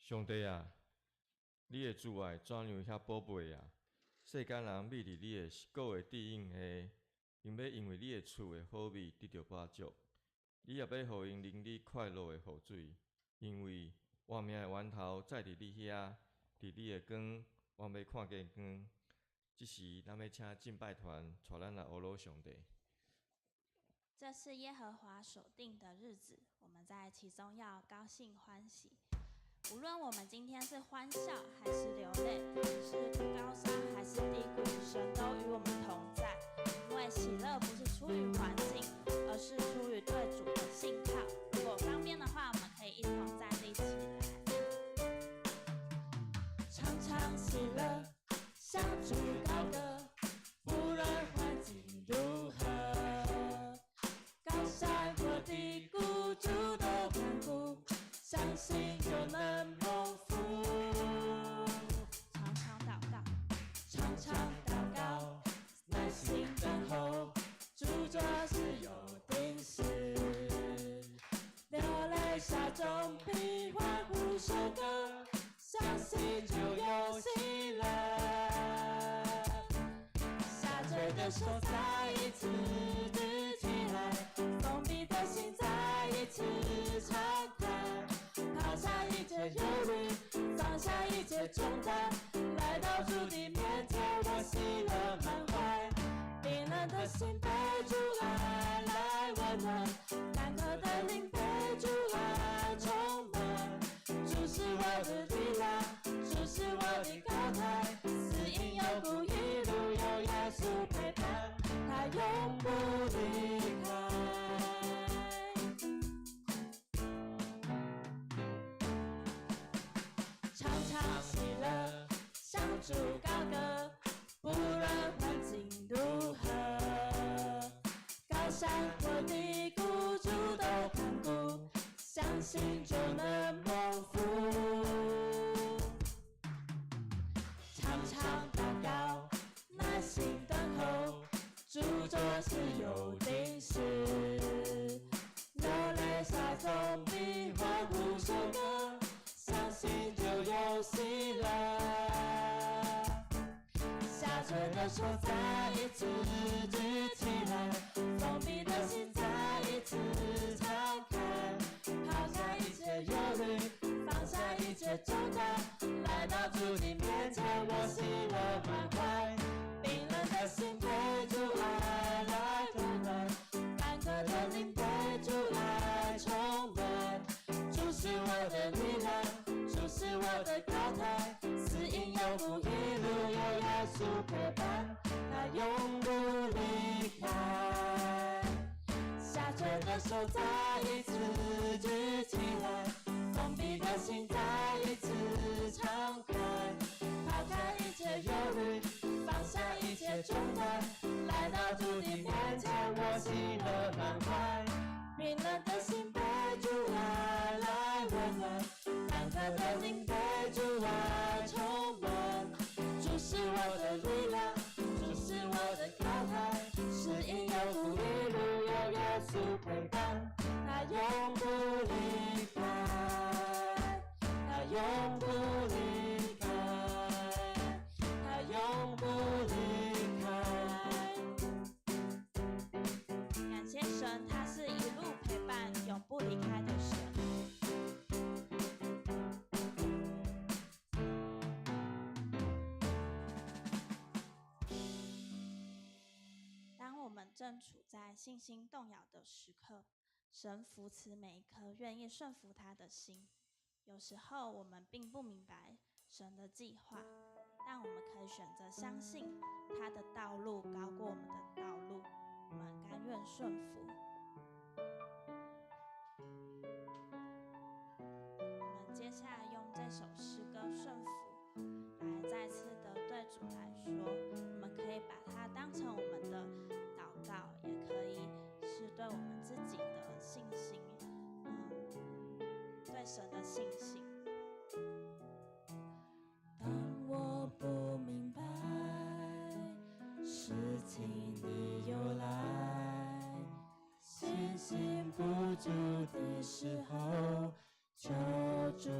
上帝啊，你的慈愛怎樣遐寶貝啊！世間人覕佇你的果的指引下，𪜶欲因為你的厝的好味得著飽足。你也欲予𪜶啉你快樂的雨水，因為活命的源頭在佇你遐，佇你的光，阮欲看見光。這時，咱欲請敬拜團帶咱來呵咾上帝。這是耶和華所定的日子，我們在其中要高興歡喜。無論我們今天是歡笑還是流淚，是高山還是低谷，神都與我們同在。因為喜樂不是出於環境，而是出於對主的信靠。如果方便的話，我們可以一同站立起來。常常喜樂，向主高歌，無論環境如何，高山或低谷，主都看顧，相信就能蒙福。常常禱告，常常禱告，耐心等候，主做事有定時。流淚撒種必歡呼收割，相信就有喜樂。下垂的手再一次舉起來，封閉的心再一次敞開，拋下一切憂慮，放下一切重擔，來到主的面前，我喜樂滿懷。冰冷的心被主愛來溫暖，乾渴的靈被主愛充滿。主是我的力量，主是我的高台，死蔭幽谷一路有耶穌陪伴，他永不離開。常常喜樂，向主高歌，不論環境如何，高山或低谷，主都看顧，相信就能蒙福。常常禱告，耐心等候，主做事有定時。流淚撒種必歡呼收割，相信就有喜樂。下垂的手再一次舉起來，封閉的心再一次敞開，拋下一切憂慮，放下一切重擔，來到主的面前，我喜樂滿懷。冰冷的心被主愛來溫暖，乾渴的靈被主愛充滿。主是我的力量，主是我的高台，死蔭幽谷一路有耶穌陪伴，他永不離開。下垂的手再一次舉起來，封閉的心再一次敞開，拋開一切憂慮，放下一切重擔，來到主的面前，我喜樂滿懷。冰冷的心被主愛來溫暖，乾渴的靈被主愛充滿。主是我的力量，主是我的高台，死蔭幽谷一路有耶穌陪伴，他永不離開，他永不離開，他永不離開。感謝神，他是一路陪伴、永不離開的神。當我們正處在信心動搖的時刻，神扶持每一顆願意順服他的心。有時候我們並不明白神的計劃，但我們可以選擇相信他的道路高過我們的道路，我們甘願順服。我們接下來用這首詩歌《順服》來再次的對主來說，我們可以把它當成我們的禱告，也可以是對我們自己的信心，對神的信心。當我不明白事情的由來，信心不足的時候，求主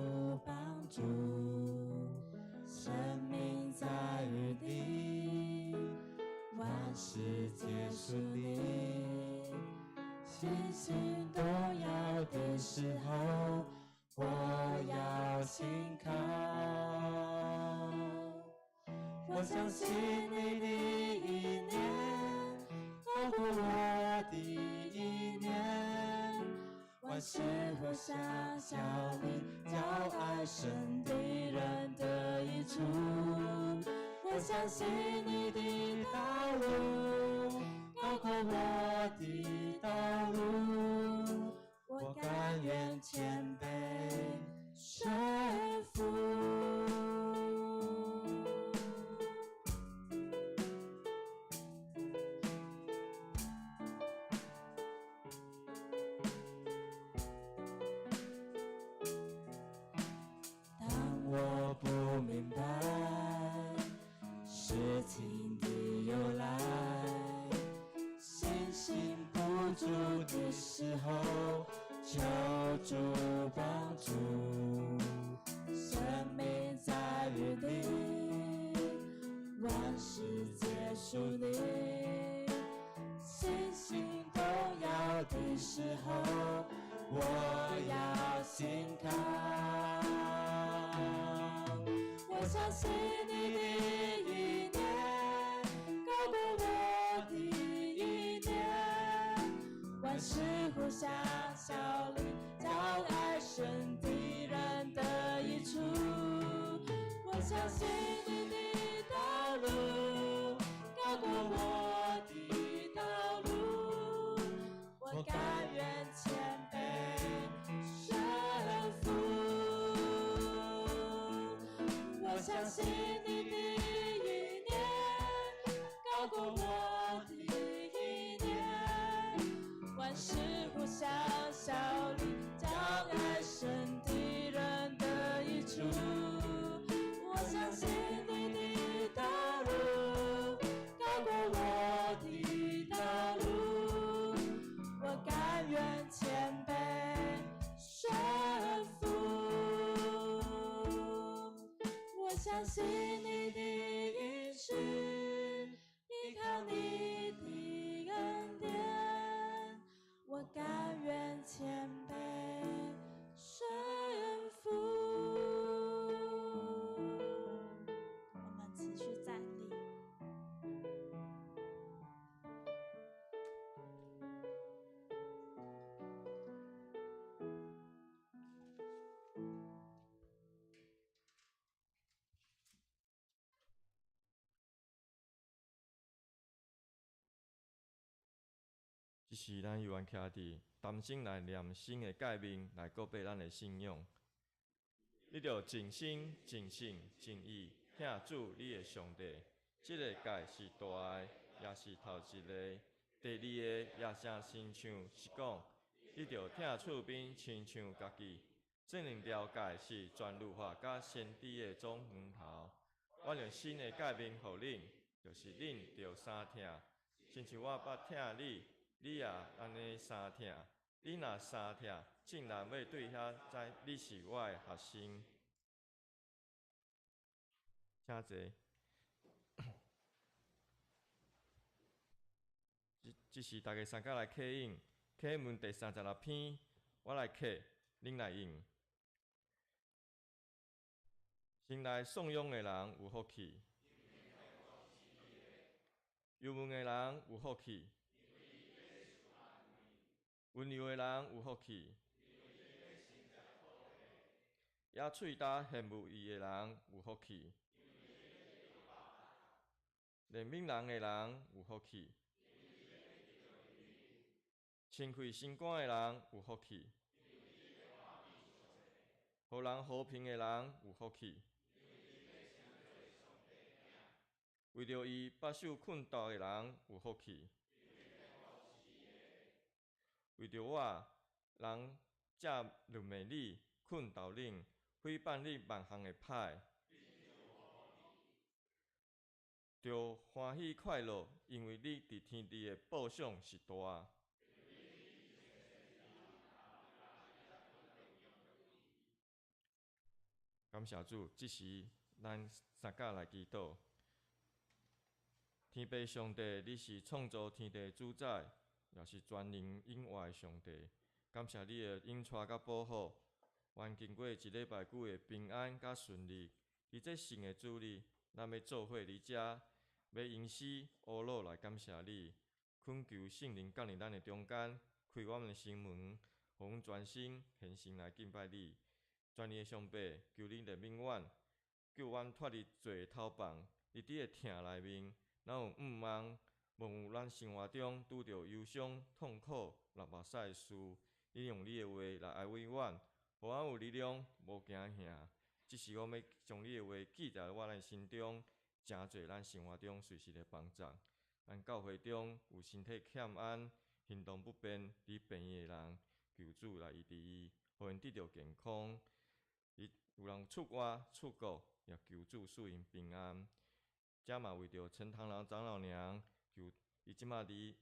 幫助。心動搖的時候，我要信靠。我相信你的意念高過我的意念，萬事互相效力，叫愛神的人得益處。我相信你的道路高過我的道路，我甘願謙卑順服。當我不明白事情的由來，信心不足的時候，求主幫助。生命在於你，萬事皆屬你。信心動搖的時候，我要信靠。我相信你的意念高過我的意念，萬事互相效力，叫愛神的人得益處。我相信你的道路高過我的道路，我甘願謙卑順服。我相信你的意念高過我的意念，萬事互相效力，叫愛神的人得益處。我相信你的道路高過我的道路，我甘願謙卑順服。我相信你的應許，依靠你的恩典，我甘願謙卑順服。我們持續站立。這是咱猶原徛佇擔心來念新的誡命來告白咱的信仰。你著盡心、盡性、盡意疼主你的上帝。這个誡是大的，也是頭一个。第二个也誠親像，是講你著疼厝邊親像家己。這兩條誡是全律法佮先知的總源頭。我用新的誡命予恁，就是恁著相疼，親像我捌疼你，你也按呢相疼。恁若相疼，眾人欲對遐知你是我的學生。請坐。這時大家三甲來啟應，啟文第36篇，我來啟，恁來應。先來頌揚的人有福氣，憂悶的人有福氣，溫柔的人有福氣，野喙焦羨慕伊的人有福氣，憐憫人的人有福氣，清氣心肝的人有福氣，予人和平的人有福氣，為著伊飽受困鬥的人有福氣，為著我，人藉辱罵你、困鬥恁、誹謗你萬項的歹，著歡喜快樂，因為你佇天頂的報賞是大。感謝主，這時咱三甲來祈禱。天父上帝，你是創造天地主宰，也是全能永活的上帝。感谢你的引帶佮保護，阮經過一禮拜久的平安佮順利。佇這聖的主日，咱欲做伙佇遮，欲用詩歌舞來感謝你，懇求聖靈降臨咱的中間，開阮的心門，予阮全心獻身來敬拜你。全能的上帝，求你憐憫阮，救阮脫離罪的頭縛，佇你的疼內面，咱有向望，無論咱生活中拄著憂傷、痛苦、流目屎的事，你用你的話來安慰阮，予阮有力量，無驚嚇。這時我欲將你的話記佇我的心中，成做咱生活中隨時的幫助。咱教會中有身體欠安、行動不便、佇病院的人，求主來醫治伊，予𪜶得著健康。伊有人出外出國，也求主賜𪜶平安。這嘛為著陳螳螂長老娘，求伊這馬佇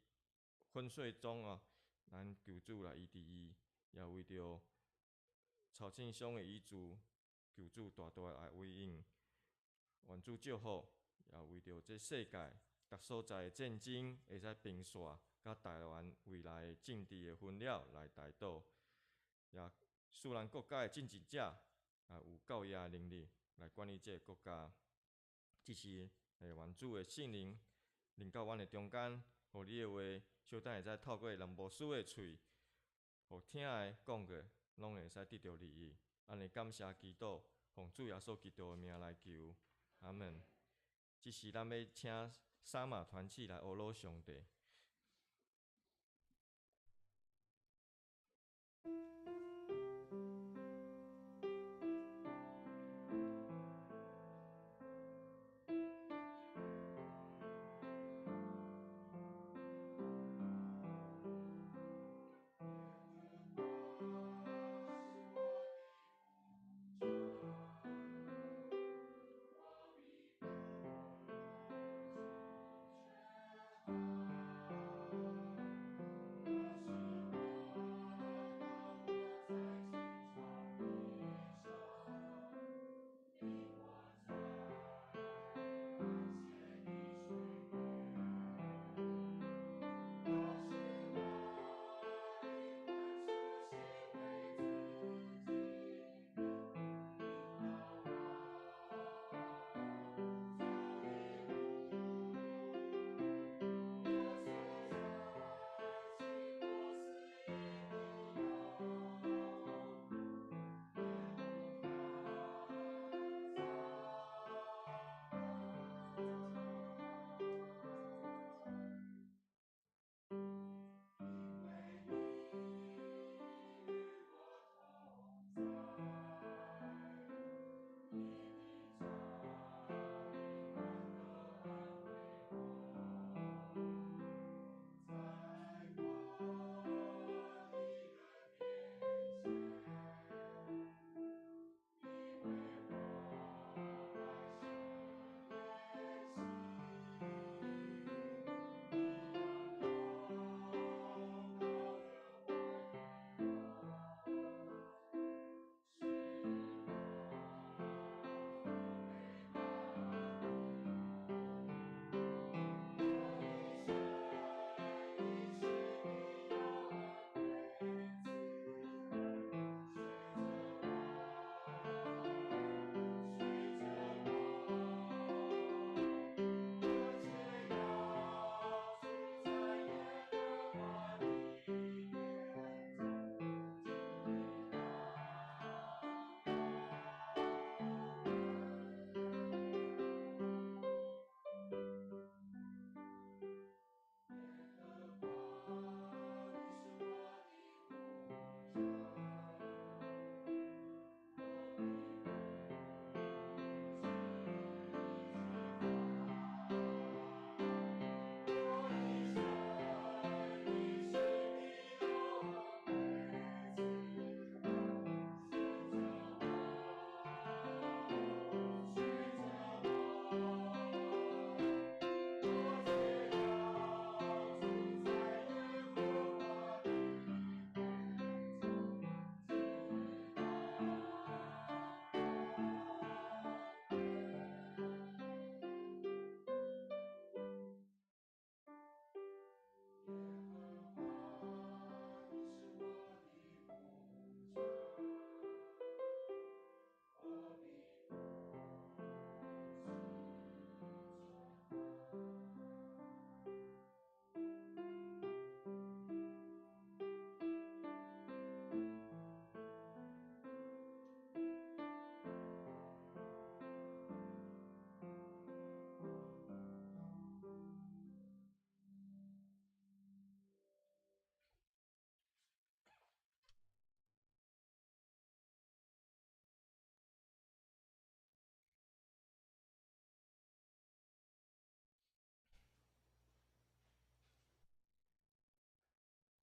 昏睡中哦，咱求主來醫治伊，也為著曹慶松的遺囑，求主大大來回應，願主祝福，也為著這世界逐所在的戰爭會使平息，佮台灣未來的政治的紛擾來代禱，也賜咱國家的政治者啊有夠額能力來管理這个國家。這時，願主的聖靈臨到阮的中間，予你的話，小等會使透過林牧師的喙，予聽的講的，攏會使得著利益。按呢感謝基督，奉主耶穌基督的名來求，阿門。這時，咱欲請三馬團契來呵咾上帝。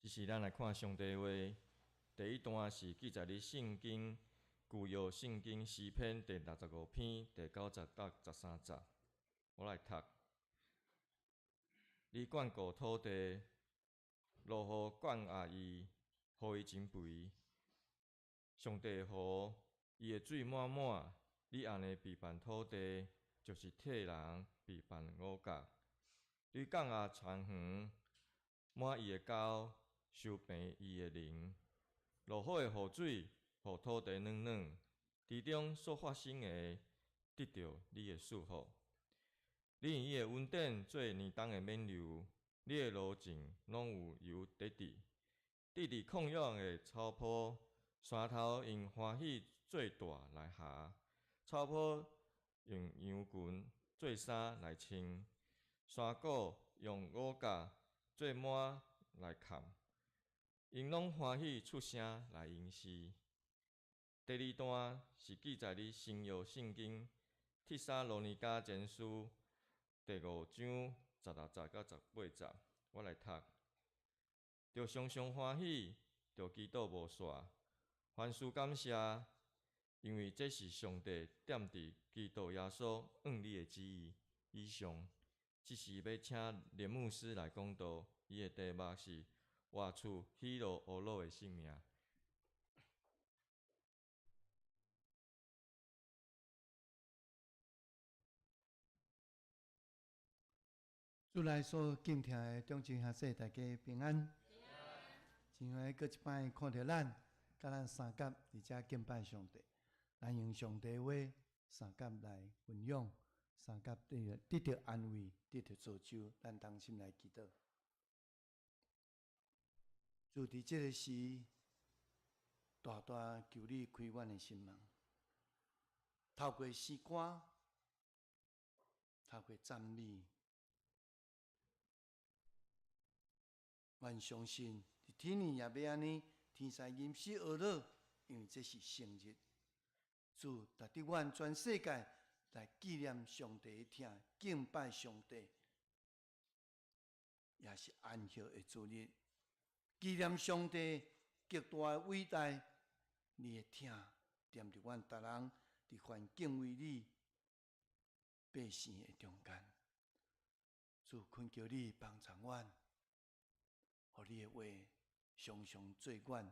這時咱來看上帝話，第一段是記載佇聖經舊約聖經詩篇第六十五篇第九節到十三節。我來讀：你眷顧土地，落雨降壓伊，予伊真肥。上帝河，伊的水滿滿。你按呢備辦土地，就是替人備辦五穀。你降壓田園，滿伊的溝，修平伊的林。落好的雨水，予土地軟軟，其中所發生的，得著你的祝福。你用伊的恩典做年冬的冕旒，你的路徑攏有油滴滴，滴佇曠野的草坡，山頭用歡喜做帶來縖，草坡用羊群做衫來穿，山谷用五穀做幔來崁，𪜶攏歡喜出聲來吟詩。第二段是記載佇新約聖經帖撒羅尼迦前書第五章十六節到十八節，我來讀。著常常歡喜，著祈禱無煞，凡事感謝，因為這是上帝踮佇基督耶穌向你的旨意。以上，這時欲請連牧師來講道，伊的題目是活出喜樂呵樂的生命。主內所敬聽的長親兄弟，大家平安。真歡喜閣一擺看著咱，佮咱相佮佇遮敬拜上帝。咱用上帝話相佮來分享，相佮得著安慰，得著造就。咱同心來祈禱。主佇這个時，大大求你開阮的心門，透過詩歌，透過讚美。阮相信，佇天年也欲按呢，天使吟詩呵樂，因為這是聖日。主，值得阮全世界來紀念上帝的疼，敬拜上帝，也是安息的主日。紀念上帝極大的偉大，你的疼踮佇阮逐人佇凡敬畏你百姓的中間。主，懇求你幫助阮。予你的話常常做阮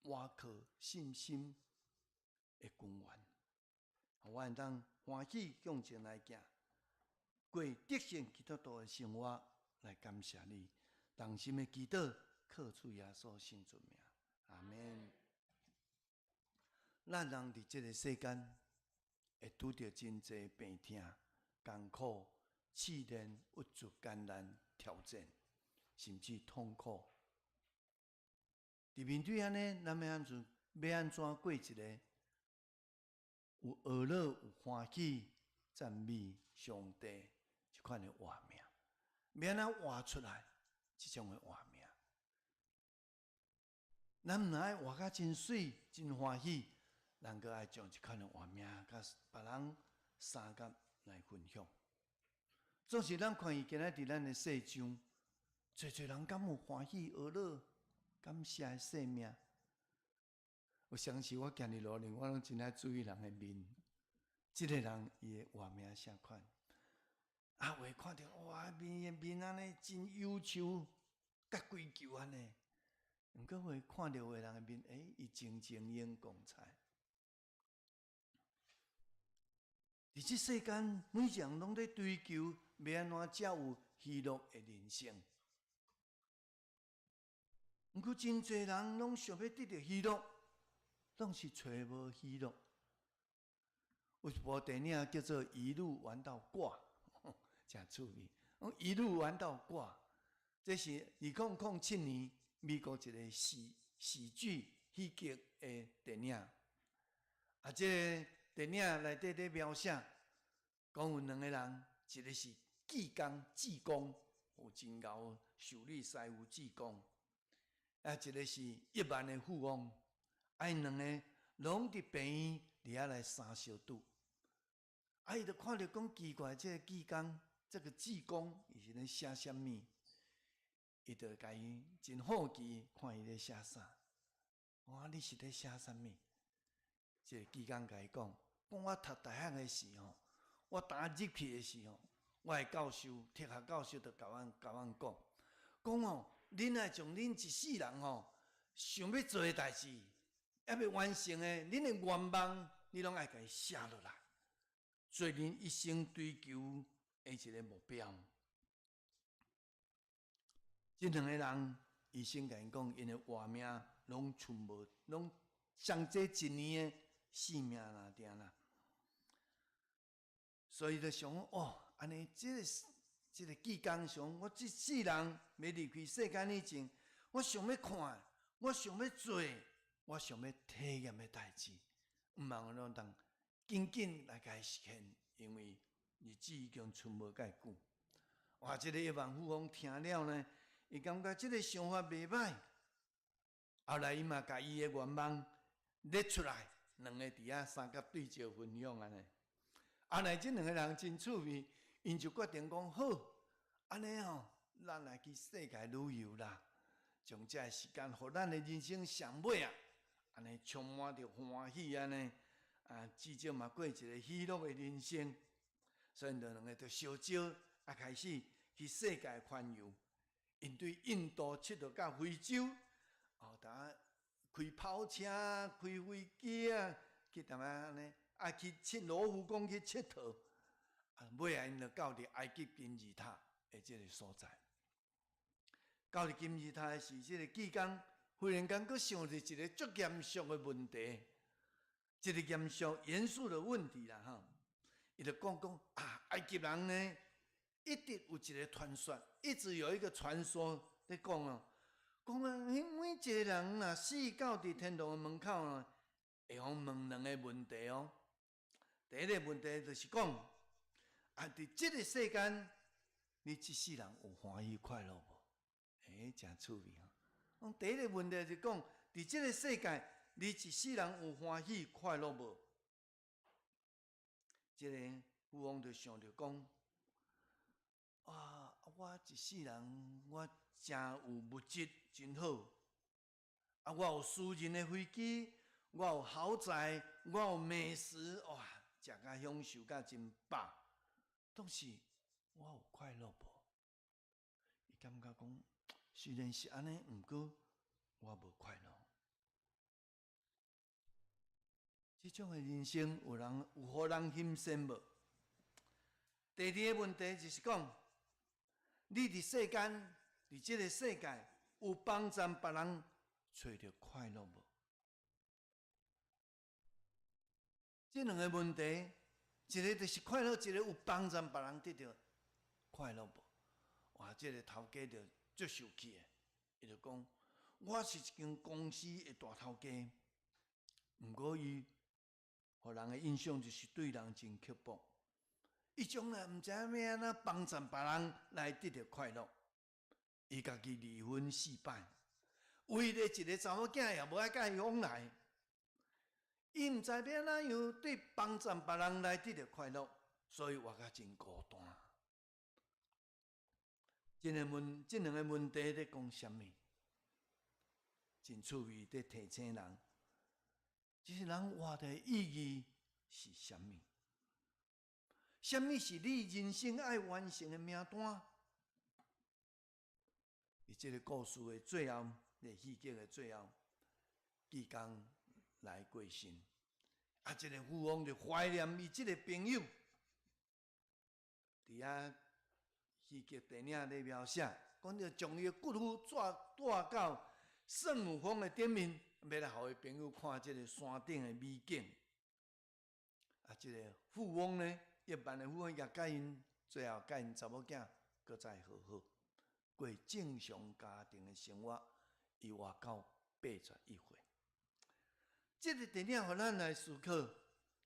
倚靠信心的根源，予阮會當歡喜向前來行，過得勝基督徒的生活，來感謝你。同心的祈禱，靠主耶穌聖尊名，阿們。咱人佇這个世間，會拄著真濟病痛、艱苦、試煉、鬱卒、艱難、挑戰，甚至痛苦。佇面對按呢，咱欲按怎，欲按怎過一个有呵樂、有歡喜、讚美上帝這款的活命？欲按怎活出來這種的活命？咱毋但愛活甲真媠、真歡喜，咱閣愛將這款的活命佮別人相佮來分享。總是咱看伊今仔佇咱的世上，濟濟人敢有歡喜、呵樂、感謝的生命？有相時我行佇路頂，我攏真愛注意人的面。這个人伊的活命啥款？啊，有的看著哇，面的面按呢真憂愁，佮追求按呢。毋過會看著有的人的面，欸，伊真晶瑩光彩。佇這世間，每一人攏咧追求，欲按怎才有喜樂的人生。毋過真濟人攏想欲得著喜樂，攏是揣無喜樂。有一部電影叫做《一路玩到掛》，誠趣味。講一路玩到掛，這是2007年美國一个喜劇喜劇的電影。啊，這个電影內底咧描寫，講有兩个人，一个是技工，技工有真𠢕修理師傅技工，啊，一个是億萬的富翁，啊，𪜶兩个攏佇病院佇遐來相相拄。啊，伊就看著講奇怪，這个技工，這个技工，伊是咧寫啥物？伊就共伊真好奇，看伊咧寫啥。我講你是咧寫啥物？這個技工共伊講，講我讀大學的時吼，我當入去的時吼，我的教授，哲學教授就共阮講，講吼，恁愛將恁一世人吼想欲做的代誌，猶未完成的，恁的願望，你攏愛共伊寫落來，做恁一生追求的一個目標。這兩個人，醫生共𪜶講，𪜶的活命攏賰無，攏相這一年的性命爾爾啦。所以就想哦，按呢，這個技工想，我這世人欲離開世間以前，我想欲看，我想欲做，我想欲體驗的代誌，毋通攏當緊緊來共伊實現，因為日子已經賰無蓋久。哇！這個億萬富翁聽了呢，伊感覺這個想法袂䆀。後來伊嘛共伊的願望列出來，兩个佇遐相佮對照分享按呢。後來這兩个人真趣味，𪜶就決定講好，按呢吼，咱來去世界旅遊啦，將這个時間，予咱的人生上尾啊，按呢充滿著歡喜按呢，啊，至少嘛過一个喜樂的人生。所以𪜶兩个就相招，啊，開始去世界環遊。𪜶對印度𨑨迌到非洲，哦，逐開跑車、開飛機啊，去踮遐按呢，啊，去佚羅浮宮去𨑨迌，啊，尾仔𪜶就到佇埃及金字塔的這个所在。到佇金字塔的時，這个技工忽然間閣想著一个足嚴肅的問題，一个嚴肅嚴肅的問題啦，吼。伊就講講啊，埃及人呢，一直有一个傳說，一直有一個傳說咧講哦，講啊，每一個人若死到佇天堂的門口呢，會予問兩個問題哦。第一個問題就是講，啊，佇這个世間，你這世人有歡喜快樂無？欸，誠趣味吼。講第一個問題就是講，佇這个世界，你一世人有歡喜快樂無？這个富翁就想著講，啊，我一世人我誠有物質真好，啊，我有私人的飛機，我有豪宅，我有美食，哇，食甲享受甲真飽，但是我有快樂無？伊感覺講，雖然是按呢，毋過我無快樂。這種的人生有人有予人欣羨無？第二个問題就是講，你佇世間，佇這个世界有幫助別人揣著快樂無？這兩个問題，一个就是快樂，一个有幫助別人得著快樂無？哇！這个頭家就足受氣的，伊就講：我是一間公司的大頭家，毋過伊予人的印象就是對人真刻薄。伊從來毋知影欲按怎幫助別人來得著快樂。伊家己離婚四擺，為了一个查某囝也無愛佮伊往來。伊毋知欲按怎樣對幫助別人來得著快樂，所以活甲真孤單。這个問，這兩个問題咧講啥物？真趣味，佇提醒人，這是人活的意義是啥物？啥物是你人生愛完成的名單？佇這个故事的最後，這个戲劇的最後，技工來過身，啊，這个富翁就懷念伊這个朋友，佇遐戲劇電影咧描寫，講著將伊的骨灰帶帶到聖母峰的頂面，欲來予伊朋友看這个山頂的美景。啊，這个富翁呢，億萬的富翁也佮𪜶最後佮𪜶查某囝閣再和好，過正常家庭的生活，伊活到81歲。這个電影予咱來思考，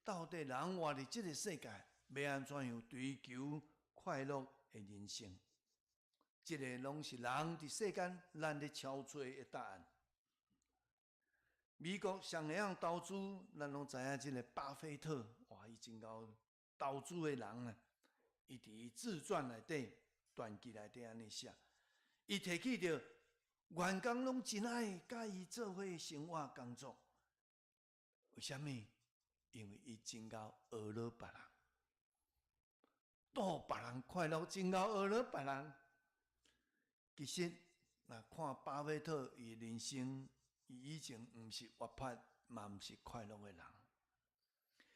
到底人活佇這个世界，欲按怎樣追求快樂的人生？這个攏是人佇世間咱咧敲揣的答案。美國上會曉投資，咱攏知影這个巴菲特，哇，伊真𠢕投資的人啊！伊佇伊自傳內底、傳記內底按呢寫，伊提起著員工攏真愛佮伊做伙生活工作。為啥物？因為伊真𠢕學樂別人，逗別人快樂，真𠢕學樂別人。其實，若看巴菲特伊人生，伊以前毋是活潑，嘛毋是快樂的人。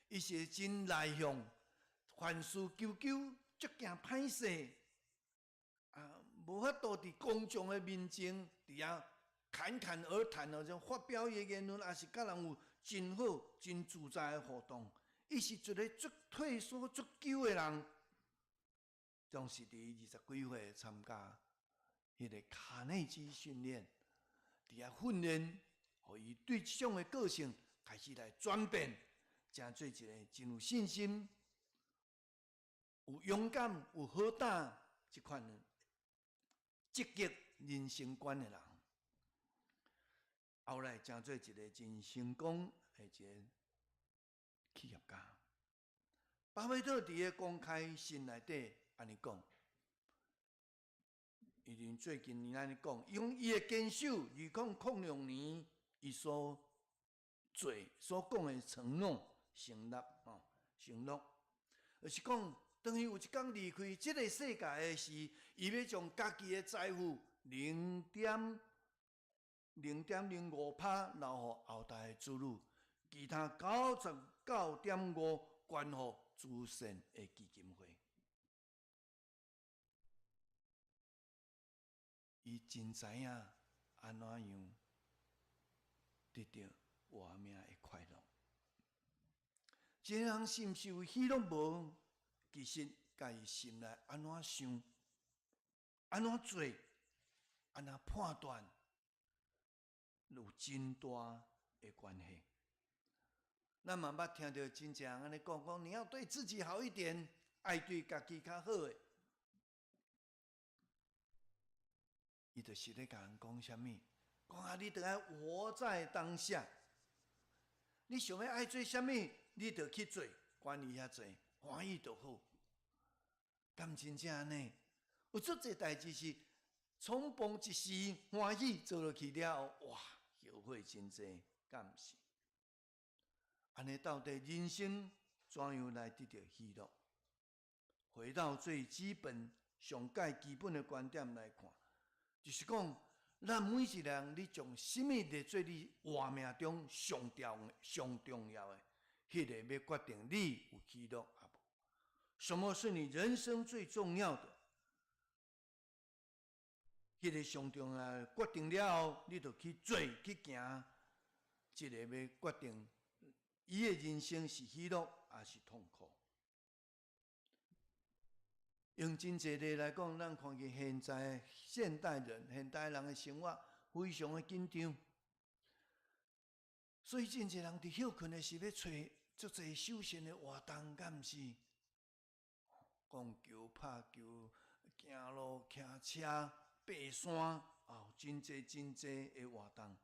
伊是真內向，凡事求求，足驚歹勢，啊，無法度佇公眾的面前佇遐侃侃而談，或者發表伊的言論，抑是佮人有真好、真自在的互動。伊是一个足退縮、足嬌的人。總是佇20幾歲參加彼个卡內基訓練，佇遐訓練，予伊對這種的個性開始來轉變，成做一个真有信心、有勇敢、有好膽這款積極人生觀的人。後來成做一个真成功的一个企業家。巴菲特佇个公開信內底按呢講，伊𪜶最近年按呢講，用伊的堅守，2006年伊所做所講的承諾成立吼，承諾，就是講，當伊有一工離開這个世界的時，伊欲將家己的財富0.0.05%留予後代的子女，其他99.5捐予慈善的基金會。伊真知影按怎樣得著活命的快樂。這個人是毋是有喜樂無？其實，佮伊心內按怎想、按怎做、按怎判斷，有真大的關係。咱嘛捌聽著真濟人按呢講，講你要對自己好一點，愛對家己較好的。伊就是咧共人講啥物？講啊，你著愛活在當下。你想欲愛做啥物，你著去做，管伊遐濟，歡喜就好。敢真正按呢？有足濟代誌是衝動一時歡喜做落去了後，哇，後悔真濟，敢毋是？按呢到底人生怎樣來得著喜樂？回到最基本、上蓋基本的觀點來看，就是講，咱每一個人，你將啥物列做你活命中上重上重要的，彼个欲決定你有喜樂抑無。什麼是你人生最重要的？彼个上重要的決定了後，你就去做去行，這个欲決定伊的人生是喜樂抑是痛苦。用真濟例來講，咱看見現在現代人、現代人的生活非常的緊張，所以真濟人佇歇睏的時欲揣足濟休閒的活動，敢毋是？講球、拍球、行路、騎車、爬山，啊，真濟真濟的活動。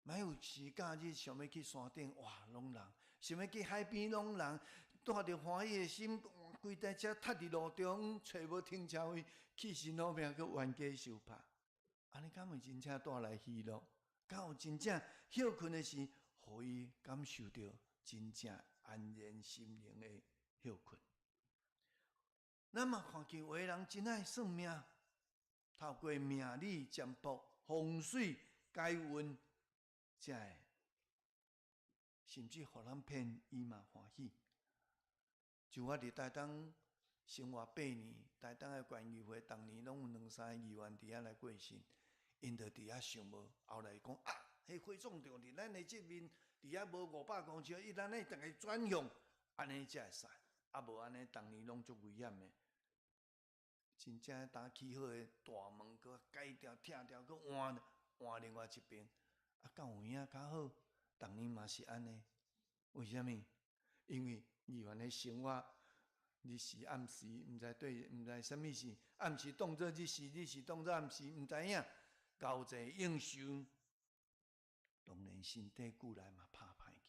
莫有時假日想欲去山頂，哇，攏人；想欲去海邊，攏人。帶著歡喜的心，規台車塞佇路中，揣無停車位，去辛老命閣冤家相拍。按呢敢會真正帶來喜樂？敢有真正歇睏的時，予伊感受著真正安然心靈的歇睏？咱嘛看見有的人真愛算命，透過命理占卜、風水、解運，才會甚至予人騙，伊嘛歡喜。像我佇台東生活8年，台東的縣議會逐年攏有兩三個議員佇遐來過身，𪜶就佇遐想無，後來講啊，彼火總長佇咱的這面，佇遐無500公尺，伊咱咧逐个轉向，按呢才會使，啊無按呢，逐年攏足危險的。真正當起好的大門，閣改掉、拆掉，閣換換另外一爿，啊，敢有影較好？逐年嘛是按呢，為啥物？因為議員的生活，日時暗時，毋知對，毋知啥物事，暗時當做日時，日時當做暗時，毋知影，交際應酬，當然身體久來嘛拍歹去。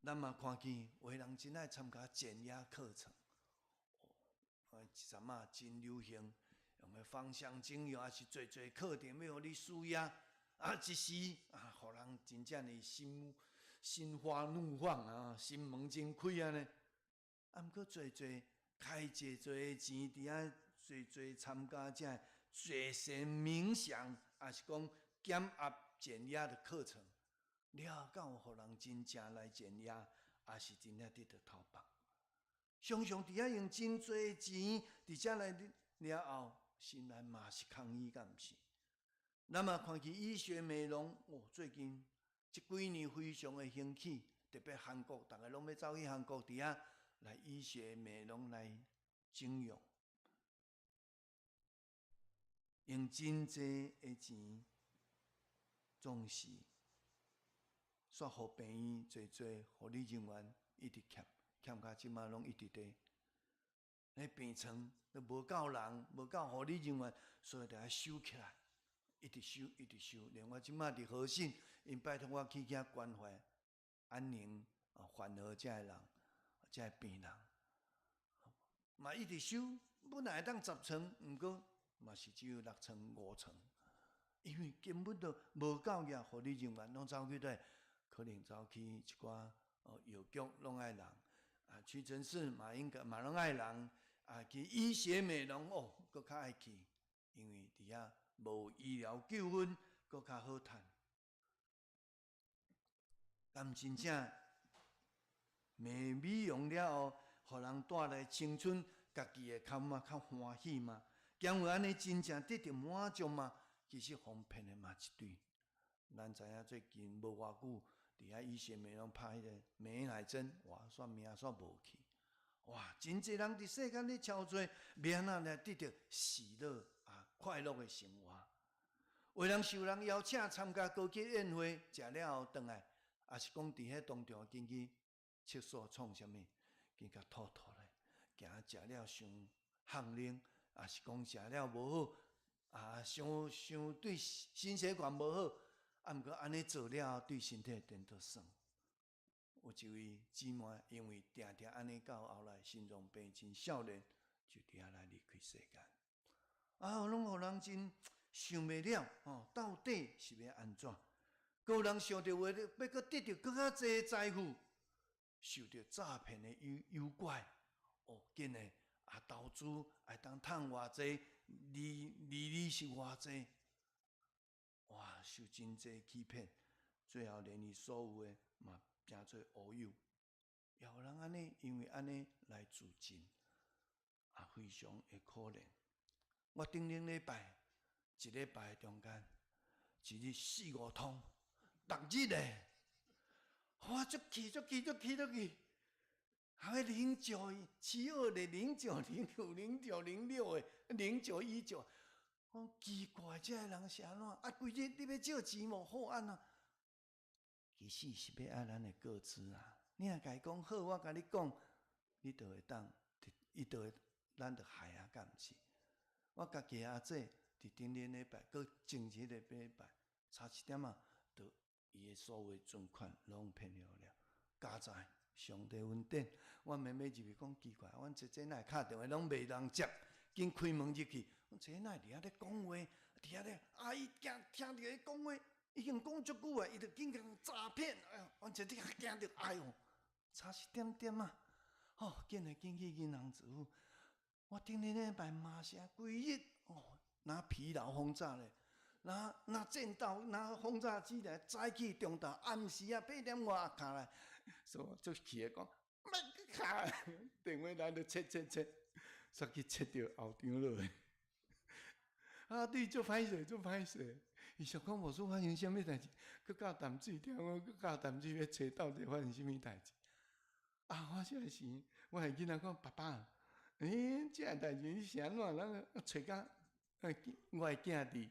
咱嘛看見有的人真愛參加減壓課程，一阵仔真流行，用个芳香精油，抑是做做课程欲予你舒压，啊，一时啊，予人真正的心心花怒放啊，心門真開按呢。啊，毋過濟濟開濟濟錢佇遐，濟濟參加這坐禪冥想，抑是講減壓減壓的課程，了敢有予人真正來減壓，抑是真正得著頭縛。常常佇遐用真濟錢，佇遮來了後，心內嘛是空虛，敢毋是？咱嘛看見醫學美容，哦，最近這幾年非常的興起，特別韓國，逐个攏欲走去韓國佇遐來醫學美容來整容，用真濟的錢，總是煞予病院濟濟護理人員一直欠，欠甲這馬攏一直佇咧病床都無夠人，無夠護理人員，所以著愛收起來，一直收，一直收。連我這馬佇和信，𪜶拜託我去遐關懷安寧啊、緩和這个人，這个病人，嘛一直收。本來會當10床，毋過嘛是只有六床、五床，因為根本就無夠額護理人員，攏走去佗，可能走去一寡哦藥局攏愛人，啊屈臣氏嘛應該嘛攏愛人，啊去醫學美容哦，閣較愛去，因為佇遐無醫療糾紛，閣較好趁。敢真正美美容了後，予人帶來青春，家己會較嘛較歡喜嗎？敢有按呢真正得著滿足嗎？其實予騙的嘛一堆。咱知影最近無偌久，佇遐醫學美容拍彼個美乃真，哇，煞命煞無去。哇，真濟人佇世間咧超濟，欲按怎來得著喜樂啊快樂的生活？有人受人邀請參加高級宴會，食了後轉來，抑是講佇彼當中緊去廁所創啥物，緊共吐吐咧，驚食了傷烘冷，抑是講食了無好，啊，傷傷對心血管無好，啊，毋過按呢做了後，對身體顛倒損。有一位姊妹，因為定定按呢到後來心臟病真少年，就佇遐來離開世間。啊，攏予人真想袂了，吼，到底是欲按怎？閣有人想著話，欲閣得著閣較濟財富，受著詐騙的誘誘拐，哦，緊的啊，投資會當趁偌濟，利利率是偌濟，哇，受真濟欺騙，最後連伊所有的嘛變做烏有。也有人按呢，因為按呢來自盡，啊，非常的可憐。我頂頂禮拜，一禮拜中間，一日四五通，逐日的，我足氣足氣足氣足氣，還0972的、0905、0906的、0919，我奇怪，這个人是按怎？啊，規日你欲借錢無好按怎？其實是欲愛咱的個資啊！你若共伊講好，我共你講，你就會當，伊就會，咱就害啊，敢毋是？我家己阿姊佇頂頂禮拜，閣前一個禮拜，差一點仔，就伊的所有存款攏騙了了，佳哉上帝恩典。我妹妹入去講奇怪，阮姐姐哪會敲電話攏袂人接，緊開門入去，阮姐姐哪會佇遐咧講話？佇遐咧，啊伊驚聽著伊講話，已經講足久啊，伊就緊共詐騙。哎喲，阮姐姐驚著，哎喲，差一點點啊！吼，緊來緊去銀行支付。我頂頂禮拜嘛是啊，規日哦，若疲勞轟炸咧，若若戰鬥，拿轟炸機來早起中晝暗時啊八點外敲來，所以我足氣的講，莫閣敲，電話來就切切切，煞去切著後張落去。啊，對，足歹勢，足歹勢。伊想講無說發生啥物代誌，閣教淡水，聽講閣教淡水欲揣到底發生啥物代誌。啊，我這時，我的囡仔講爸爸。欸，這个代誌你是按怎？咱揣甲，我的囝佇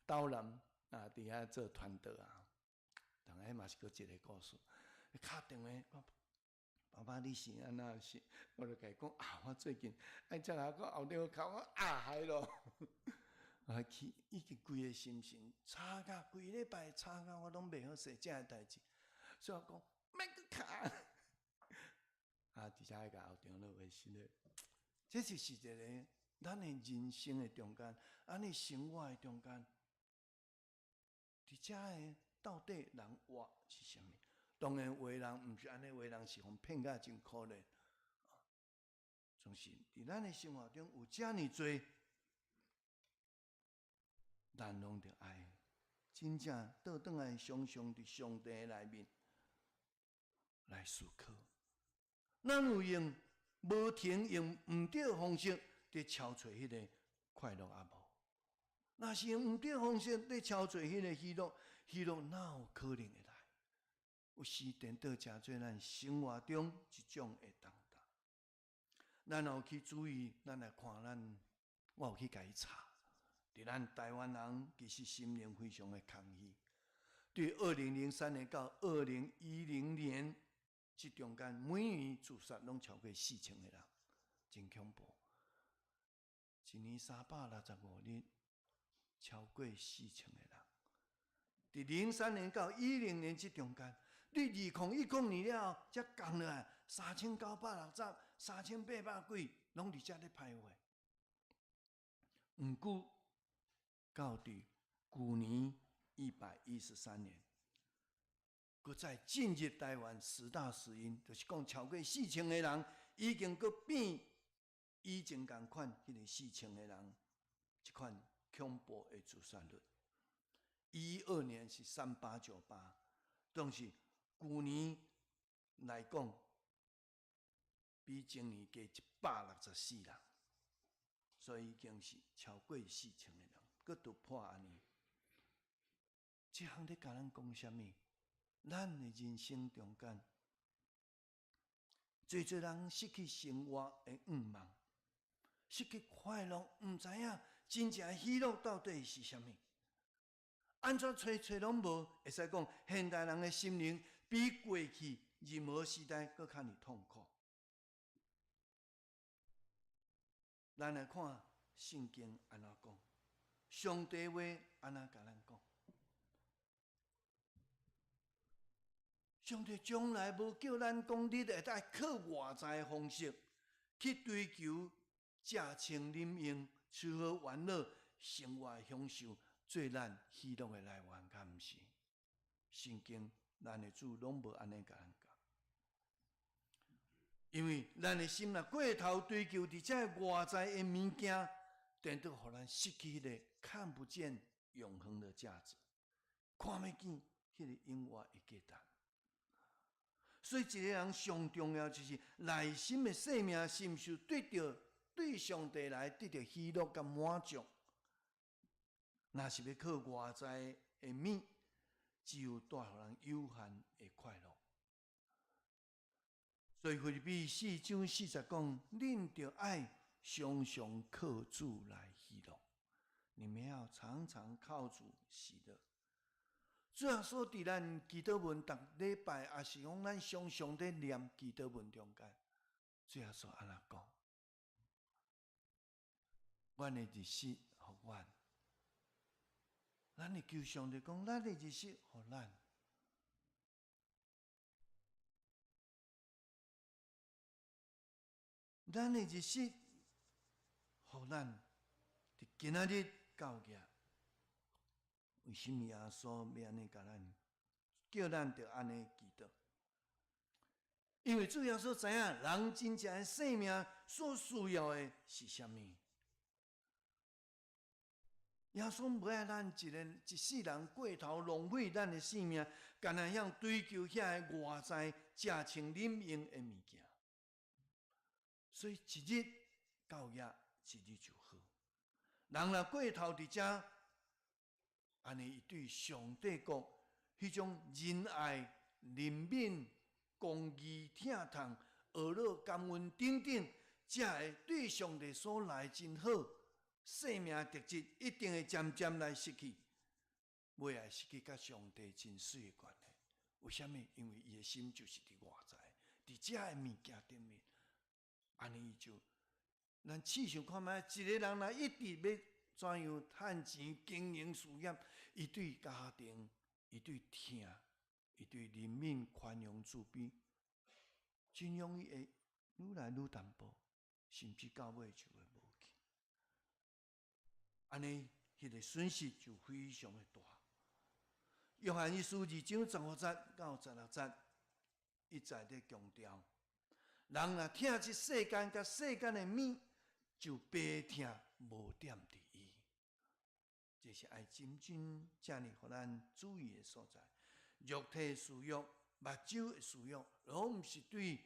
斗南啊，佇遐做傳道啊。當然嘛是閣一个故事。敲電話講，爸爸你是按怎是？我就共伊講啊，我最近愛才來閣後電話敲我啊，害咯。啊去已經規个心情差甲規禮拜差甲我攏袂好勢，這个代誌，所以我講莫閣敲。啊，而且彼個後張落微信咧。這就是一个咱的人生的中間，咱的生活的中間，佇遮个到底人活是啥物？當然，有的人毋是按呢，有的人是予騙甲真可憐。總是佇咱的生活中有遮爾濟，咱攏著愛真正倒轉來，常常佇上帝內面來思考。咱有用無停用毋對方式佇敲揣彼个快樂抑無？若是用毋對方式佇敲揣彼个喜樂，喜樂哪有可能會來？有時顛倒成做咱生活中一種的重擔。咱有去注意，咱來看咱，我有去共伊查。佇咱台灣人其實心靈非常的空虛。對2003年到2010年這中間，每年自殺攏超過4000個人，真恐怖。一年365日，超過四千個人。佇03年到10年這中間，你2010年了後，才降落來3960、3800幾，攏佇遮咧徘徊。毋過到佇舊年113年，閣再進入台灣十大死因，就是講超過四千個人已經閣變以前仝款，彼个四千個人，這款恐怖的自殺率。12年是3898，當時舊年來講，比前年加164人，所以已經是超過四千個人，閣突破按呢。這項咧共咱講啥物？咱的人生中間，濟濟人失去生活的願望，失去快樂，毋知影真正喜樂到底是啥物。按怎揣揣攏無，會使講現代人的心靈比過去任何時代閣較爾痛苦。咱來看聖經按怎講，上帝話按怎共咱講。上帝從來無叫咱講，你會當靠外在的方式去追求食穿飲用、吃喝玩樂、生活享受，做咱喜樂的來源，敢毋是？聖經咱的主攏無按呢共咱教，因為咱的心若過頭追求佇這外在的物件，顛倒予咱失去彼个看不見永恆的價值，看袂見彼个永活的價值。所以，一个人上重要就是內心的生命是毋是得著對上帝來得著喜樂佮滿足？若是欲靠外在的物，只有帶予人有限的快樂。所以，腓立比四章四節講：恁著愛常常靠主來喜樂，你們要常常靠主喜樂。主耶穌佇咱祈禱文，逐禮拜，抑是講咱常常佇念祈禱文中間，主耶穌按怎講？阮的日食予阮，咱會求上帝講，咱的日食予咱，咱的日食予咱，佇今仔日到額。為啥物耶穌欲按呢共咱，叫咱著按呢祈禱？因為主耶穌知影人真正的生命所需要的是啥物。耶穌無愛咱一个一世人過頭浪費咱的性命，干焦向追求遐个外在食穿飲用的物件。所以一日到額，一日就好。人若過頭佇遮，按呢伊對上帝國彼種仁愛、憐憫、公義、疼痛、呵咾、感恩等等，這个對上帝所來真好生命特質，一定會漸漸來失去，尾仔失去佮上帝真媠的關係。為啥物？因為伊的心就是佇外在，佇這个物件頂面，按呢伊就，咱試想看覓，一个人若一直欲怎樣趁錢經營事業，伊對家庭，伊對疼，伊對憐憫、寬容、慈悲，真容易會愈來愈淡薄。甚至到尾就會無去。按呢，彼個損失就非常的大。約翰一書二章十五節到十六節，一再咧強調：人若疼這世間佮世間的物，就父疼無踮佇伊。這是愛真真正正予咱注意的所在。肉體私欲、目睭的私欲，攏毋是對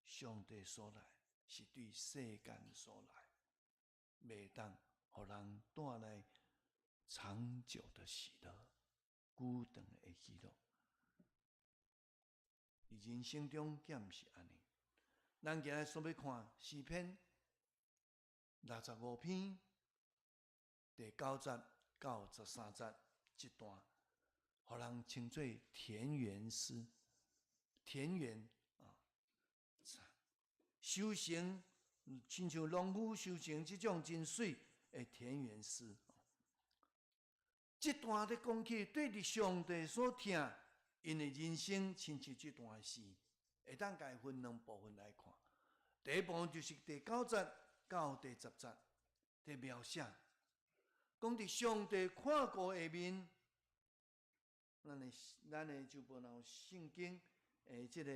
上帝所來，是對世間所來，袂當予人帶來長久的喜樂、久長的喜樂。佇人生中，敢毋是按呢？咱今日所欲看詩篇六十五篇第九節到十三節這段，予人稱做田園詩。田園啊，收成親像農夫收成這種真媠的田園詩。這段咧講起，對佇上帝所疼，𪜶的人生親像這段詩，會當共伊分兩部分來看。第一部分就是第九節到第十節，佇描寫，講佇上帝看顧下面，咱的就無人有聖經的這个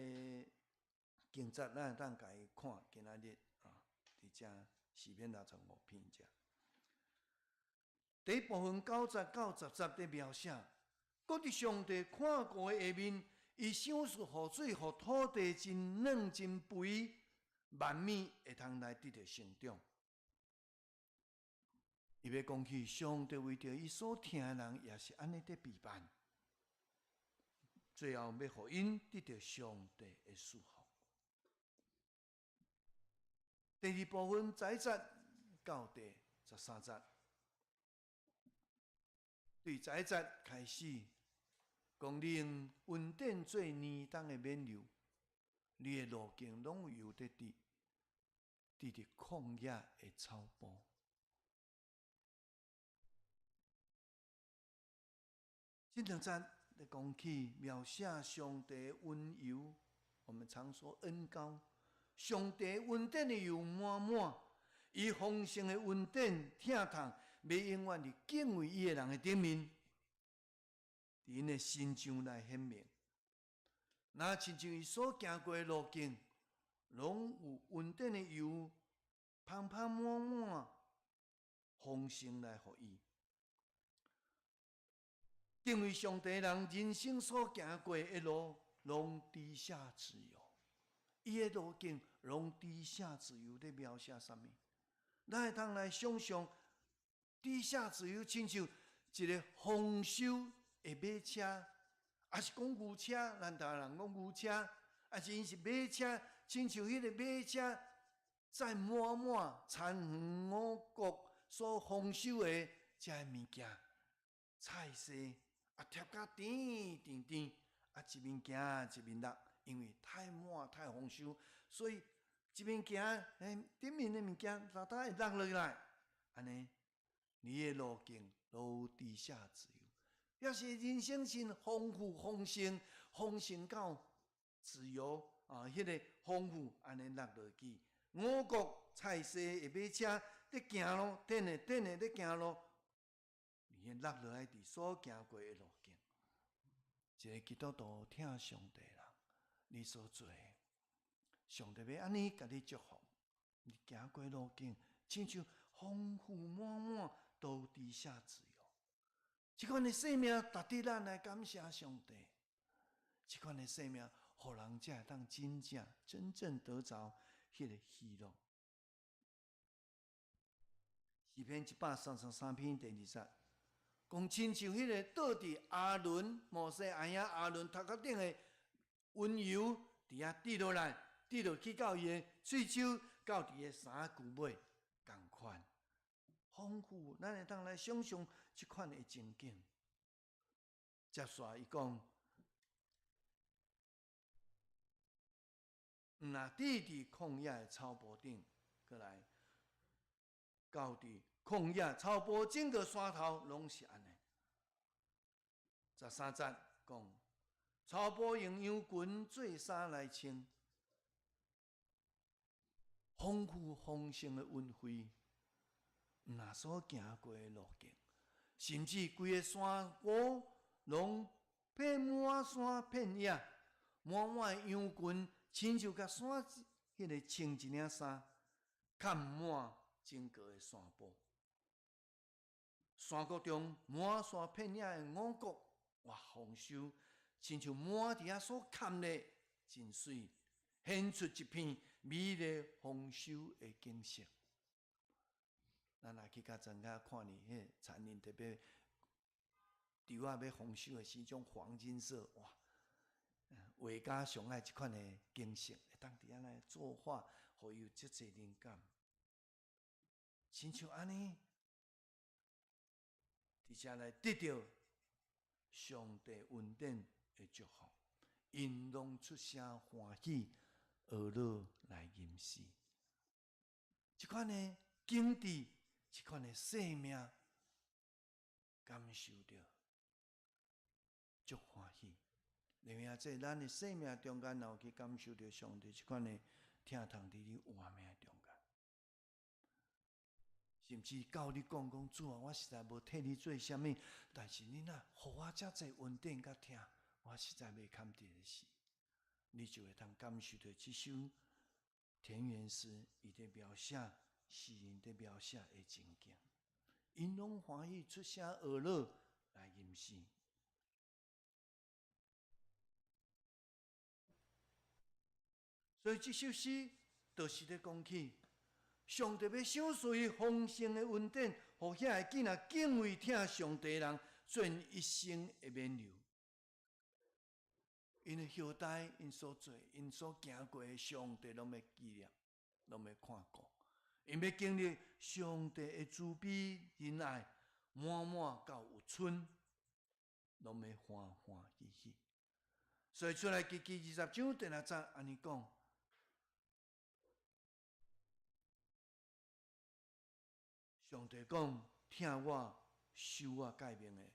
經節，咱會當共伊看。今仔日啊，佇遮詩篇六十五篇遮。第一部分九節到十節佇描寫，講佇上帝看顧的下面，伊賞賜雨水，予土地真軟真肥，萬物會通來得著成長。伊欲講起上帝為著伊所疼的人，也是按呢佇備辦，最後欲予𪜶得著上帝的祝福。第二部分十一節到第十三節，對十一節開始，講你用恩典做年冬的冕旒，你的路徑攏有油佇滴，佇曠野的草埔。這兩節咧講起描寫上帝溫柔，我們常說恩膏，上帝恩典的油滿滿，伊豐盛的恩典疼痛，欲永遠佇敬畏伊的人的頂面，佇𪜶的身上來顯明。若親像伊所行過的路徑，攏有恩典的油，芳芳滿滿，豐盛來予伊。敬畏上帝人，人生所行過的路，攏低下自由。伊的路徑攏低下自由，咧描寫啥物？咱會通來想像，低下自由，親像一个豐收的馬車，抑是講牛車？咱台灣人講牛車，抑是𪜶是馬車，親像彼个馬車載滿滿田園五穀所豐收的這个物件。菜色啊，疊甲甜甜甜，啊一面行一面落，因為太滿太豐收，所以一面行，欸，頂面的物件，沓沓會落落來，按呢，你的路徑都低下自由，也是人生真豐富豐盛，豐盛到自由啊！彼个豐富按呢落落去，五穀菜色的馬車佇行路，顛的顛的佇行路。伊落落來佇所行過的路徑，一个基督徒疼上帝人，你所做的，上帝欲按呢共你祝福。你行過路徑，親像豐富滿滿，都低下自由。這款的生命，值得咱來感謝上帝。這款的生命，予人才會當真正真正得著彼个喜樂。詩篇一百三十三篇第二節。講親像彼个倒佇亞倫摩西阿兄亞倫頭殼頂的溫油，佇遐滴落來，滴落去到伊的喙鬚，到伊的衫褲尾，仝款豐富。咱會當來想像這款的情景。接續伊講，毋若滴佇曠野的草埔頂，閣來到佇曠野草埔，整個山頭攏是按呢。十三節講，草埔用羊群做衫來穿，丰富丰盛的恩惠，毋若所行过的路徑，甚至規个山谷攏遍滿山遍野，滿滿的羊群，親像共山彼个穿一領衫，蓋滿整個的山坡。山谷中滿山遍野的五穀，哇，豐收，親像滿佇遐所崁的，真媠，顯出一片美麗豐收的景色。咱若去較莊較看見彼田林，特別稻仔欲豐收的時陣，黃金色，哇！畫家上愛這款的景色，會當佇遐來作畫，予伊有遮濟靈感。親像按呢，佇遮來得著上帝恩典的祝福，𪜶攏出聲歡喜，呵咾來吟詩。這款的景致，這款的生命，感受著足歡喜。因為這咱的生命中間，若有去感受著上帝這款的疼痛，佇你活命中間，甚至到你講講主啊，我實在無替你做啥物，但是你若予我遮濟恩典佮疼，我實在袂堪得的時，你就會通感受著這首田園詩，伊佇描寫詩人佇描寫的情景，𪜶攏歡喜出聲呵咾來吟詩。所以這首詩就是咧講起，上帝欲賞賜伊豐盛的恩典，予遐個囝仔敬畏疼上帝的人，做𪜶一生的勉勵。𪜶的後代，𪜶所做、𪜶所行過的，上帝攏欲紀念，攏欲看顧。𪜶欲經歷上帝的慈悲仁愛，滿滿到有春，攏欲歡歡喜喜。所以出埃及記20章第6節按呢講。上帝講：疼我、守我誡命的，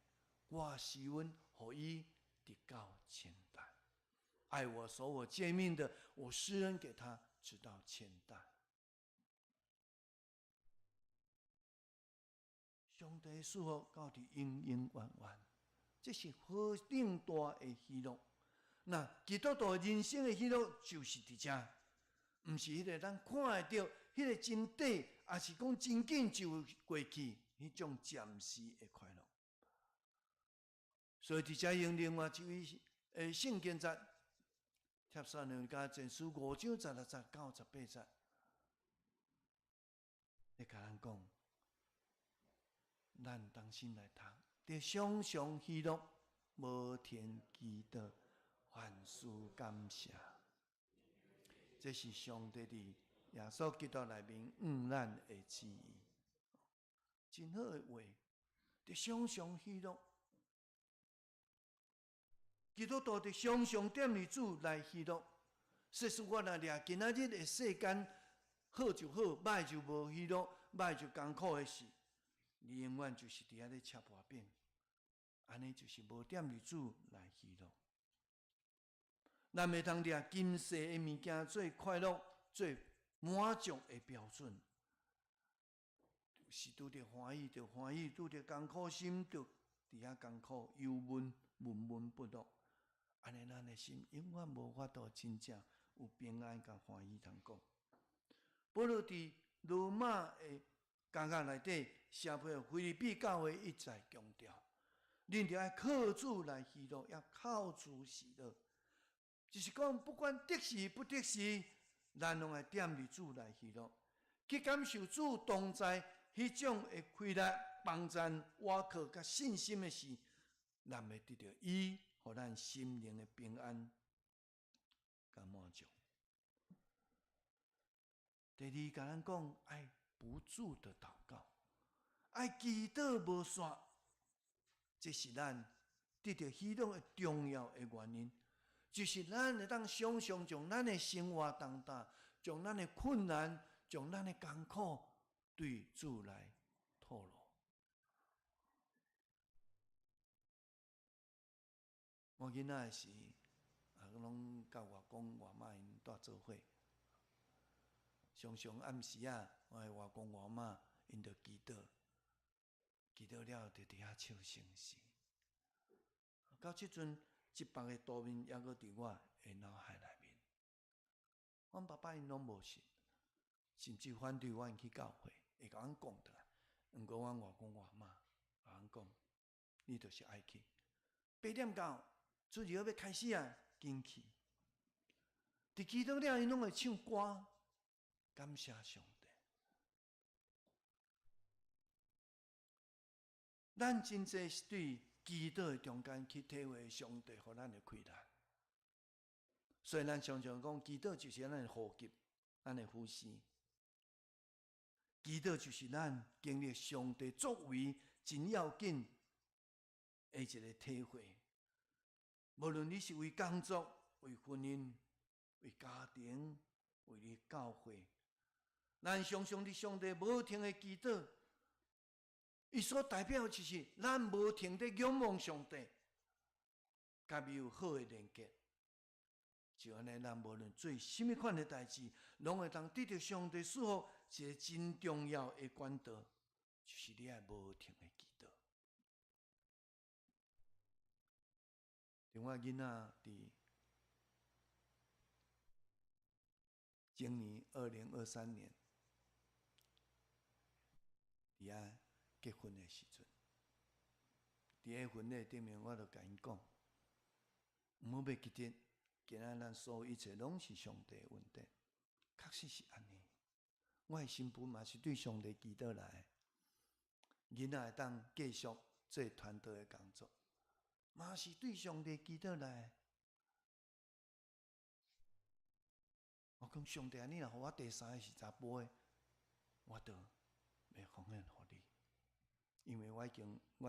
我施恩予伊直到千代；愛我、守我誡命的，我施恩給他直到千代。上帝賜福到佇永永遠遠，這是何等大的喜樂！那基督徒人生的喜樂就是佇遮，毋是彼个咱看會著，彼个真短，抑是講真緊就過去彼種暫時的快樂。所以佇遮用另外一位的聖經節，帖撒羅尼迦前書5章16節到18節，咧共咱講，咱當心來讀，佇常常喜樂，無停祈禱，凡事感謝。這是上帝佇耶穌基督內面向咱的旨意，真好的話，佇常常喜樂。基督徒佇常常踮佇主來喜樂。說實話，若掠今仔日的世間，好就好，歹就無喜樂，歹就艱苦的事，你永遠就是佇遐咧車破餅，按呢就是無踮佇主來喜樂。咱袂通掠今世的物件做快樂、做滿足的標準。是拄著歡喜就歡喜，拄著艱苦心就佇遐艱苦憂悶、悶悶不樂。按呢，咱的心永遠無法度真正有平安佮歡喜通講。保羅佇羅馬的監獄內底寫批予腓立比教會，一再強調：恁著愛靠主來喜樂，要靠主喜樂。就是講，不管得時不得時，咱攏愛踮佇主內喜樂，去感受主同在彼種的氣力、幫贊、倚靠佮信心的時，咱會得著伊，予咱心靈的平安佮滿足。第二，共咱講愛不住的禱告，愛祈禱無煞，這是咱得著喜樂的重要的原因。就是咱會當常常將咱的生活重擔、將咱的困難、將咱的艱苦對主來吐露。我囡仔的時，啊，攏佮外公外媽𪜶蹛做伙。常常暗時仔，我的外公外媽𪜶就祈禱，祈禱了就佇遐唱聖詩。到這陣，這幅的圖面猶閣佇我的腦海內面。阮爸爸𪜶攏無信，甚至反對阮去教會，會共阮講轉來。毋過阮外公外媽共阮講，你就是愛去。8點到，主日學欲開始啊，緊去。佇祈禱了，𪜶攏會唱歌，感謝上帝。咱真濟是對祈禱的中間去體會上帝予咱的氣力，所以咱常常講，祈禱就是咱的呼吸，咱的呼吸。祈禱就是咱經歷上帝作為真要緊的一個體會。無論你是為工作、為婚姻、為家庭、為你教會，咱常常佇上帝無停的祈禱，伊所代表就是咱無停佇仰望上帝，佮伊有好的連結。就按呢，咱無論做啥物款的代誌，攏會當得著上帝賜予一個真重要的管道，就是你愛無停的祈禱。另外，囡仔佇今年2023年佇遐結婚的時陣，佇彼婚禮頂面，我就共𪜶講，毋好袂記得，今仔咱所有一切攏是上帝的恩典，確實是按呢。我的新婦嘛是對上帝祈禱來的，囡仔會當繼續做傳道的工作，嘛是對上帝祈禱來的。我講上帝啊，你若予我第三个是查埔的，我就袂奉獻予你，因為我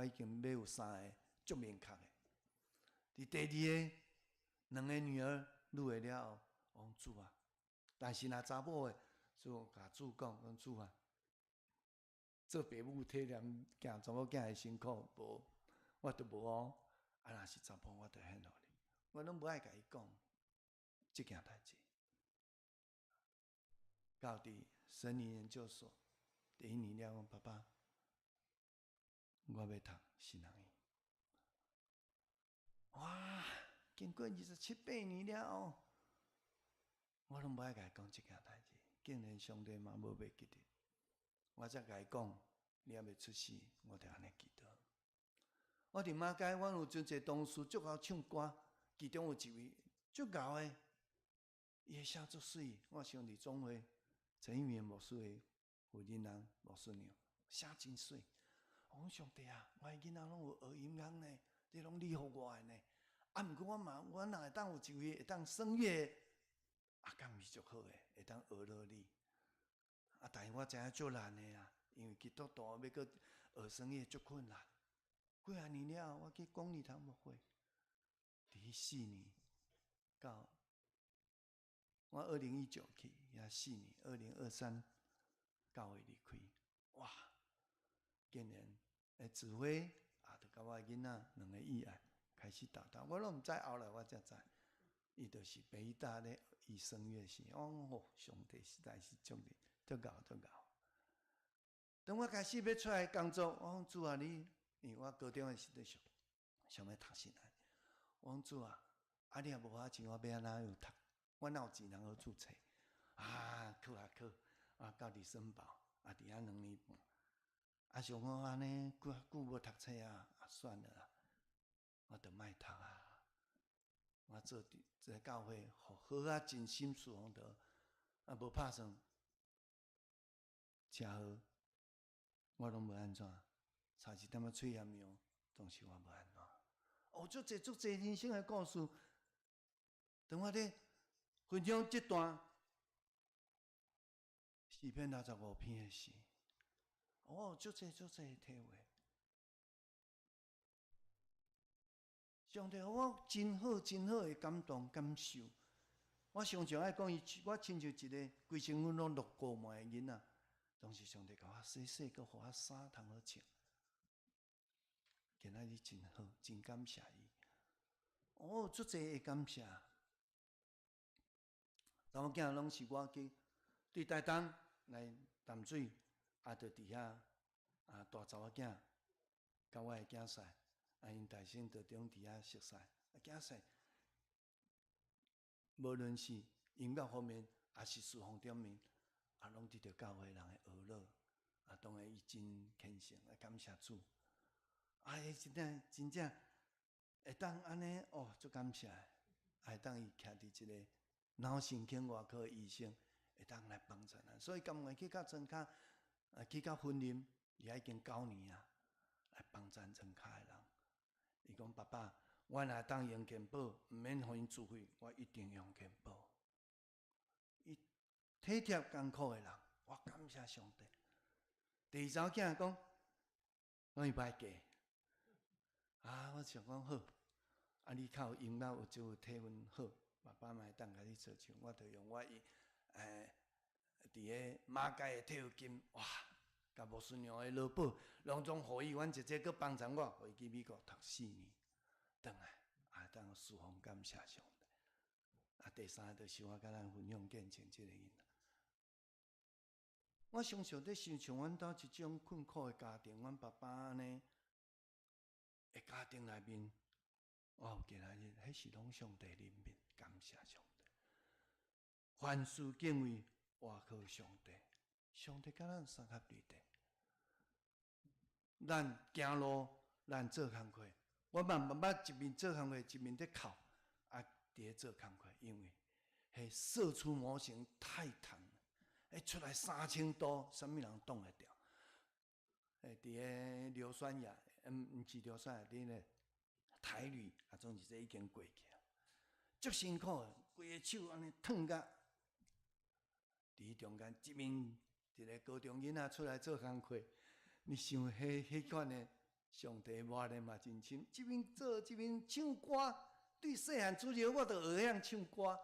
已經欲有三个足明確的。佇第二個兩个女兒女的了後，我講主啊，但是若查某的，就共主講，講主啊，做爸母體諒囝查某囝的辛苦，無，我就無哦。啊，若是查埔，我就獻予你，我攏無愛共伊講這件代誌。到佇神靈研究所第一年了，講爸爸，我欲讀神學院。哇！經過27、8年了後，我攏無愛共伊講這件代誌，竟然上帝嘛無袂記得，我才共伊講，你猶未出世，我就按呢祈禱。我佇馬偕，阮有真濟同事足𠢕唱歌，其中有一位足𠢕的，伊的聲足媠，我想佇總會陳玉明牧師的婦人人牧師娘，聲真媠。我講上帝啊，我的囡仔攏有學音樂呢，這攏你予我的呢。啊，毋過我嘛，我若會當有一位會當聲樂，啊，敢毋是足好的，會當學落你。啊，但是我知影足難的啊，因為基督徒欲閣學聲樂足困難。幾仔年了後，我去公禮堂牧會，佇彼四年到我2019去，遐四年，2023教會離開，哇！竟然會指揮，啊，就佮我囡仔兩个意愛開始沓沓，我攏毋知，後來我才知，伊就是北大咧醫聲樂系。我講哦，上帝實在是足足𠢕足𠢕。當我開始欲出來工作，我講主啊，你，因為我高中的時陣想想欲讀神學，我講主啊，啊你若無予我錢，我欲按怎樣讀？我哪有錢通好註冊？啊，考啊考，啊到佇森寶，啊佇遐兩年半，啊想講按呢久久無讀冊啊，啊算了啦，我就莫讀啊。我做佇這个教會，好啊盡心事奉就，啊無拍算車禍，我攏無按怎，差一點仔喙罨尿，當時我無按怎。哦，足濟足濟人生的故事，當我咧分享這段詩篇65篇的時，我有足濟足濟的體會。上帝予我真好真好的感動感受。我常常愛講伊，我親像一个規身軀攏落膏抹的囡仔，當時上帝共我洗洗，閣予我衫通好穿。今仔日真好，真感謝伊。哦，足濟的感謝。查某囝攏是我去，對台東來淡水，啊，就佇遐啊，帶查某囝佮我的囝婿，啊，𪜶大聲就中佇遐熟似，啊，囝婿無論是音樂方面，抑是侍奉頂面，啊，攏得著教會人的呵咾，啊，當然伊真虔誠，啊，感謝主，啊，彼真正真正會當按呢哦，足感謝的，啊，會當伊徛佇一个腦神經外科醫生，會當來幫助咱，所以甘願去到莊跤，啊，去到雲林，伊已經9年啊，來幫贊莊跤的人。伊講爸爸，我若當用健保，毋免予𪜶自費，我一定用健保。伊體貼艱苦的人，我感謝上帝。第二查某囝講，講伊欲嫁。啊，我想講好，啊，你較有音樂有就有體溫好，爸爸嘛會當共你做唱，我就用我伊佇个馬偕的退休金，哇，共牧師娘的勞保，攏總予伊，阮姐姐閣幫贊我，予伊去美國讀4年，轉來啊，當侍奉感謝上帝。啊，第三個就是我共咱分享見證這个囡仔。我常常咧想像阮兜這種困苦的家庭，阮爸爸按呢的家庭內面，我有今仔日，彼是攏上帝憐憫，感謝上帝。凡事敬畏，倚靠上帝，上帝佮咱相合佇底。咱行路，咱做工課，我嘛毋捌一面做工課，一面咧哭，啊，佇咧做工課，因為彼社區模型太難，彼出來3000度，啥物人擋會牢？佇咧硫酸亞，毋是硫酸亞，佇咧台鋁，啊，總之這已經過去啊，足辛苦的，規個手按呢燙甲，佇中間一面一个高中囡仔出來做工課，你想彼彼款的上帝磨練嘛真深，一面做一面唱歌，對細漢主日我就學曉唱歌，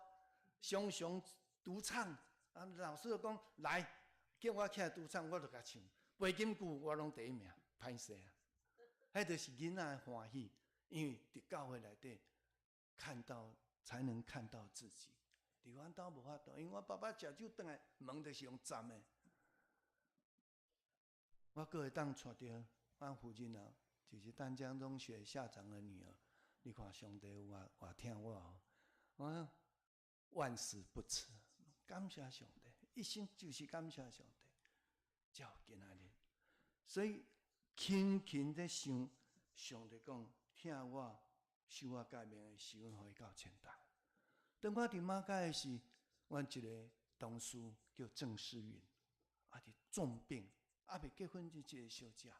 常常獨唱，啊，老師就講來叫我起來獨唱，我就共唱，背金句我攏第一名，歹勢啊！彼就是囡仔的歡喜，因為佇教會內底看到，才能看到自己。佇阮兜無法度，因為我爸爸食酒轉來，門就是用鏨的。我閣會當帶著阮夫人啊，就是淡江中學校長的女兒。你看上帝有偌偌疼我哦，我萬死不辭，感謝上帝，一生就是感謝上帝，才有今仔日。所以勤勤咧想，上帝講疼我、守我誡命的，是阮予伊到千代。當我佇馬偕的時，阮一个同事叫鄭詩雲，啊，佇重病，猶未結婚就一个小姐。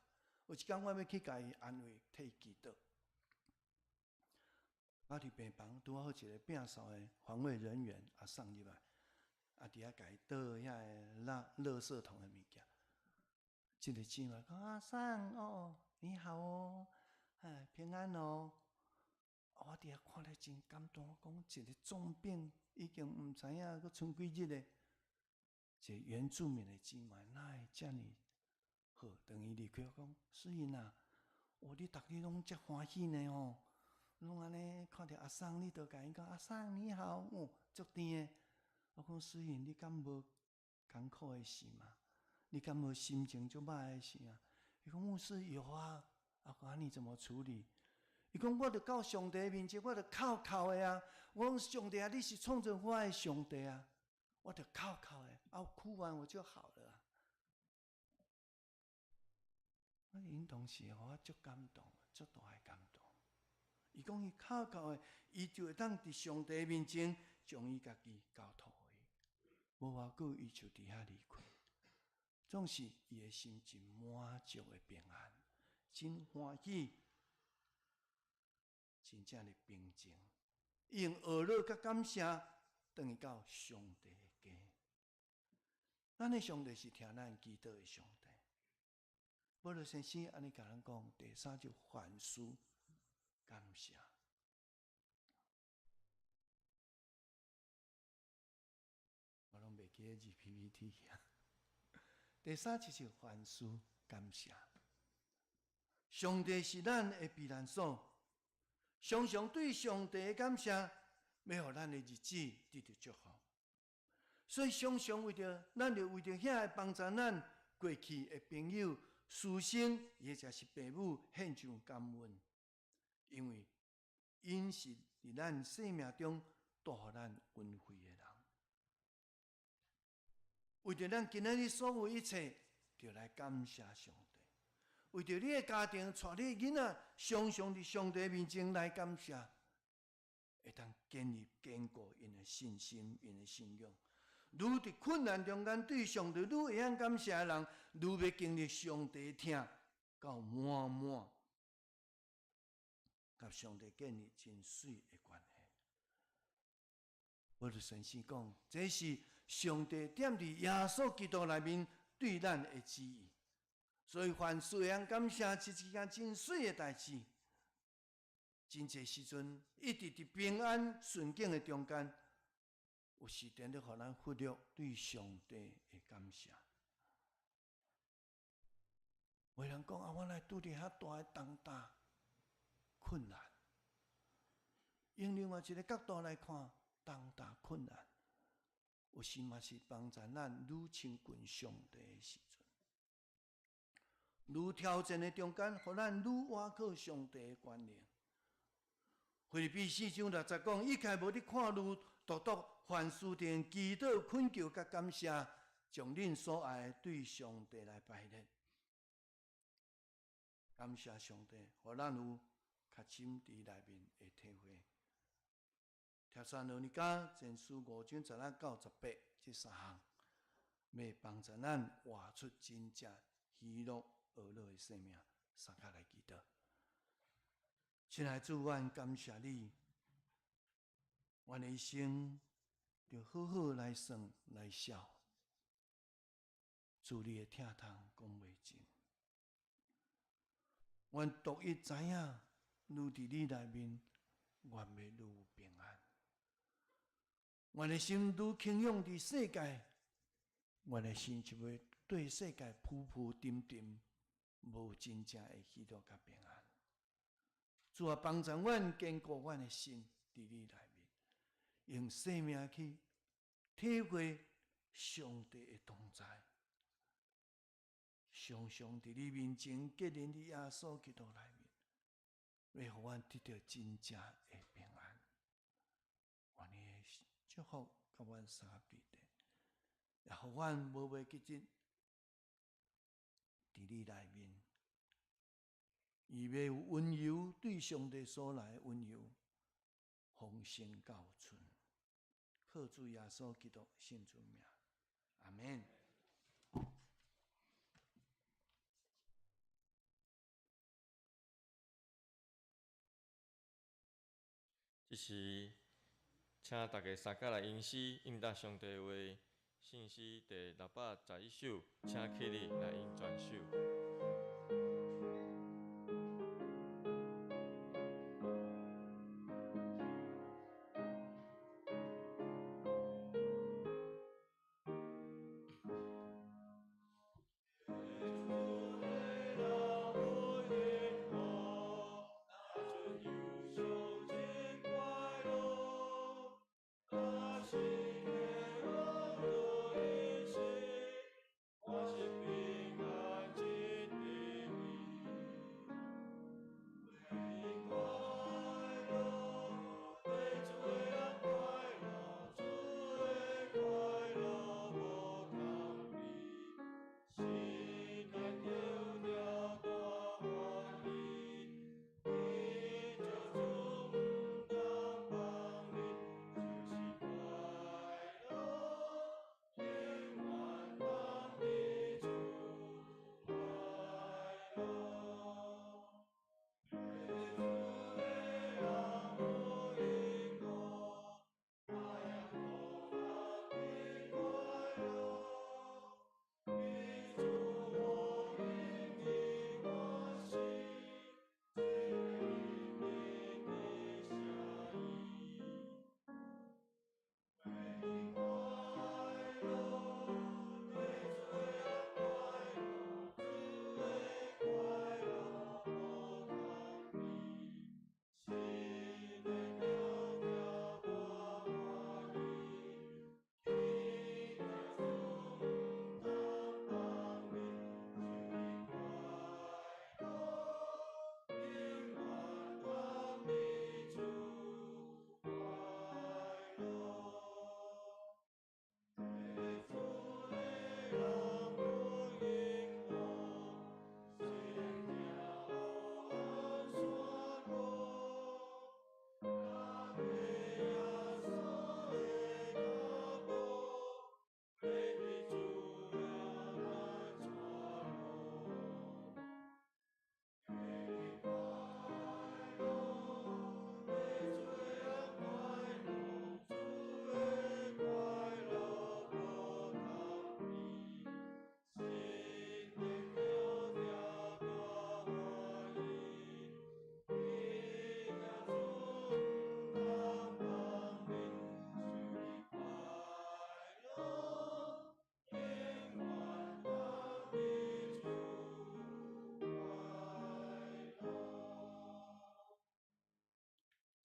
有一工我欲去共伊安慰，替伊祈禱。我佇病房拄好一个摒掃的環衛人員啊送入來，啊佇遐共伊倒遐个垃圾桶的物件。這个姊妹講阿桑哦，你好哦，哎平安哦。我佇遐看咧真感動，講一个重病已經毋知影閣賰幾日咧，一个原住民的姊妹哪會遮爾好？當伊離開，我講詩穎啊，哦你逐日攏遮歡喜呢吼，攏按呢看著阿桑，你就共伊講阿桑你好，哦足甜的。我講詩穎，你敢無艱苦的時嗎？你敢無心情足歹的時啊？伊講牧師有啊，啊講你怎麼處理？伊講我著到上帝面前，我著哭哭的啊！我講上帝啊，你是創造我的上帝啊！我著哭哭的，啊，哭完我就好了啊。我𪜶同事予我足感動，足大的感動。伊講伊哭哭的，伊就會當佇上帝面前將伊家己交託予伊。無偌久，伊就佇遐離開。總是伊的心真滿足的平安，真歡喜。真正的平靜，用呵咾佮感謝，轉去到上帝的家。咱的上帝是聽咱祈禱的上帝。保祿先生按呢共咱講，第三就凡事感謝。我攏袂記得字 PPT 去啊。第三就是凡事感謝。上帝是咱的避難所。常常對上帝的感謝，欲予咱的日子得著祝福。所以常常為著咱，就為著遐个幫助咱過去的朋友、師生，或者是父母獻上感恩，因為𪜶是佇咱生命中帶予咱恩惠的人。為著咱今仔日所有一切，就來感謝上帝。為著你的家庭，帶你的囡仔，常常佇上帝面前來感謝，會當建立堅固𪜶的信心、𪜶的信仰。愈佇困難中間對上帝愈會曉感謝的人，愈欲經歷上帝疼，到滿滿，佮上帝建立真媠的關係。我就先生講，這是上帝踮佇耶穌基督內面對咱的旨意。所以凡事會曉感謝是一件真媠的代誌。真濟時陣，一直佇平安順境的中間，有時定咧予咱忽略對上帝的感謝。有人講啊，我來拄著遐大的重擔困難。用另外一個角度來看，重擔困難，有時嘛是幫助咱愈親近上帝的時陣，愈挑戰的中間，予咱愈倚靠上帝的權能。腓立比四章六節講，一概無咧看慮，獨獨凡事定祈禱、懇求佮感謝，將恁所愛對上帝來排列。感謝上帝，予咱有較深佇內面的體會。帖撒羅尼迦前書五章十六到十八這三項，欲幫助咱活出真正喜樂樂的生命。三跤來祈禱。親愛主，阮感謝你，阮的一生著好好來算來數，主你的疼痛講袂盡。阮獨一知影，愈佇你內面，阮欲愈有平安。阮的心愈傾向佇世界，阮的心就會對世界浮浮沉沉，無真正的喜樂佮平安。主啊，幫助阮堅固阮的心佇你內面，用生命去體會上帝的同在，常常佇你面前結連佇耶穌基督內面，欲予阮得著真正的平安。願你的祝福佮阮相對地，也予阮無袂記得佇你內面。伊欲有溫柔，對上帝所來的溫柔，豐盛到盡。靠主耶穌基督聖尊名，阿們。這時，請大家三跤來吟詩，應答上帝話。聖詩第611首，請起立來吟全首。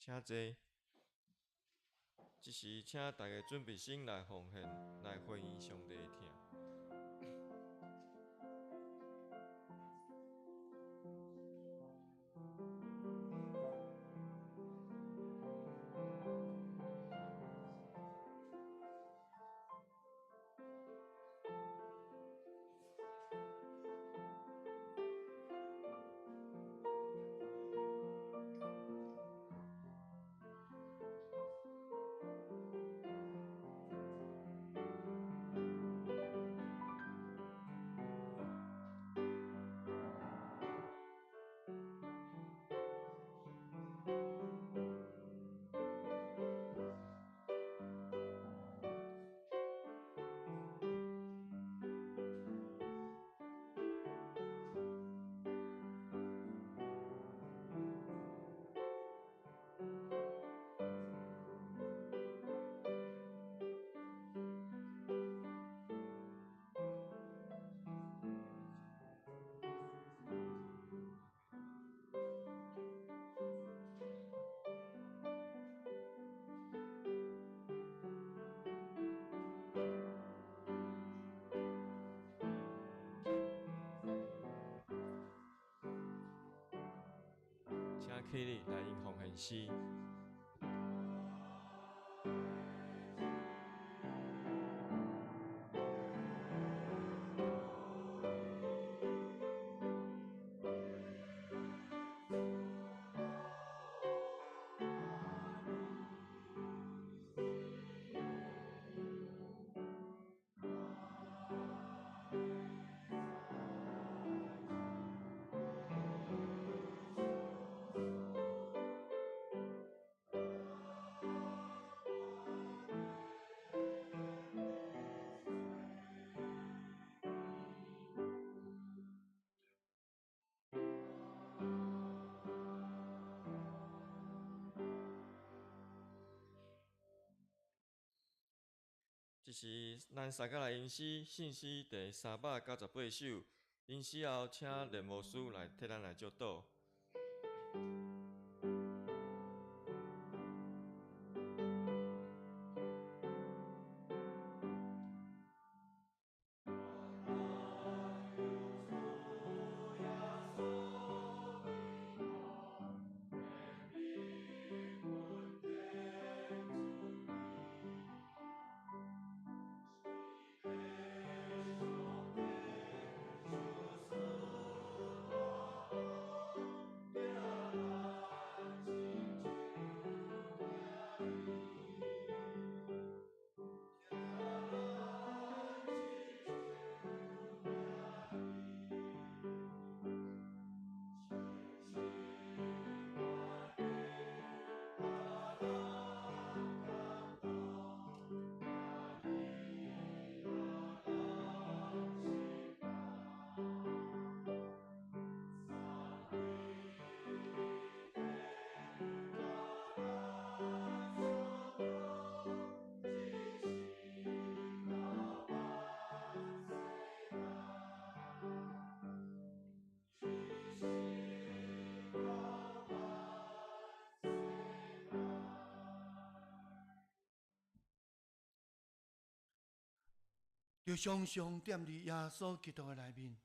請坐。這時，請大家準備心來奉獻，來回應上帝的疼。請起立來用奉獻詩。這是咱三个來吟詩，信詩第398首。吟詩後，請連牧師來替咱來祝禱。就常常踮佇耶穌基督的內面，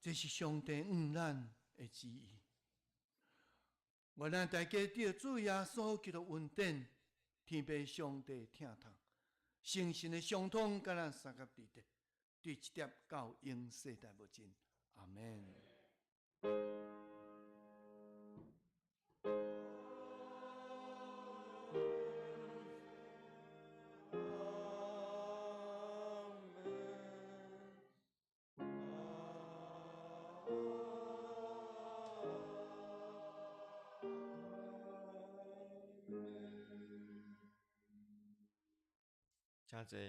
這是上帝向咱的旨意。願咱大家得主耶穌基督恩典，天父上帝疼痛，聖神的相通，佮咱相佮佇咧，對一直到永世代無盡。阿們。請坐。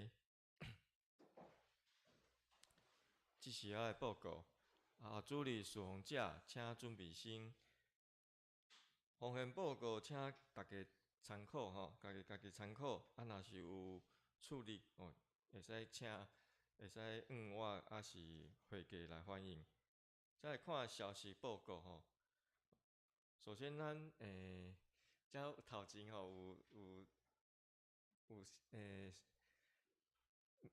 這時仔的報告，啊，主日事奉者，請準備心。奉獻報告，請大家參考吼，家己參考。啊，若是有處理哦，會使請，會使向我，抑是會計來反映。再來看消息報告吼。首先，咱。遮頭前吼有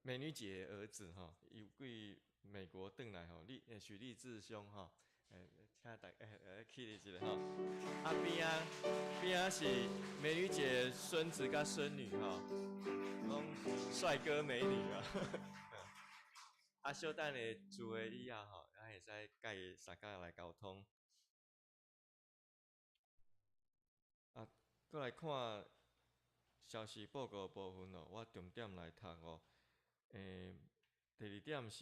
美女姐兒子吼，伊對美國轉來吼，許立志兄吼，請大家起立一下吼。啊邊仔邊仔是美女姐孫子佮孫女吼，攏帥哥美女啊。啊，小等下聚會以後吼，咱會使佮伊相共來溝通。啊，閣來看消息報告的部分哦，我重點來讀哦。第二點是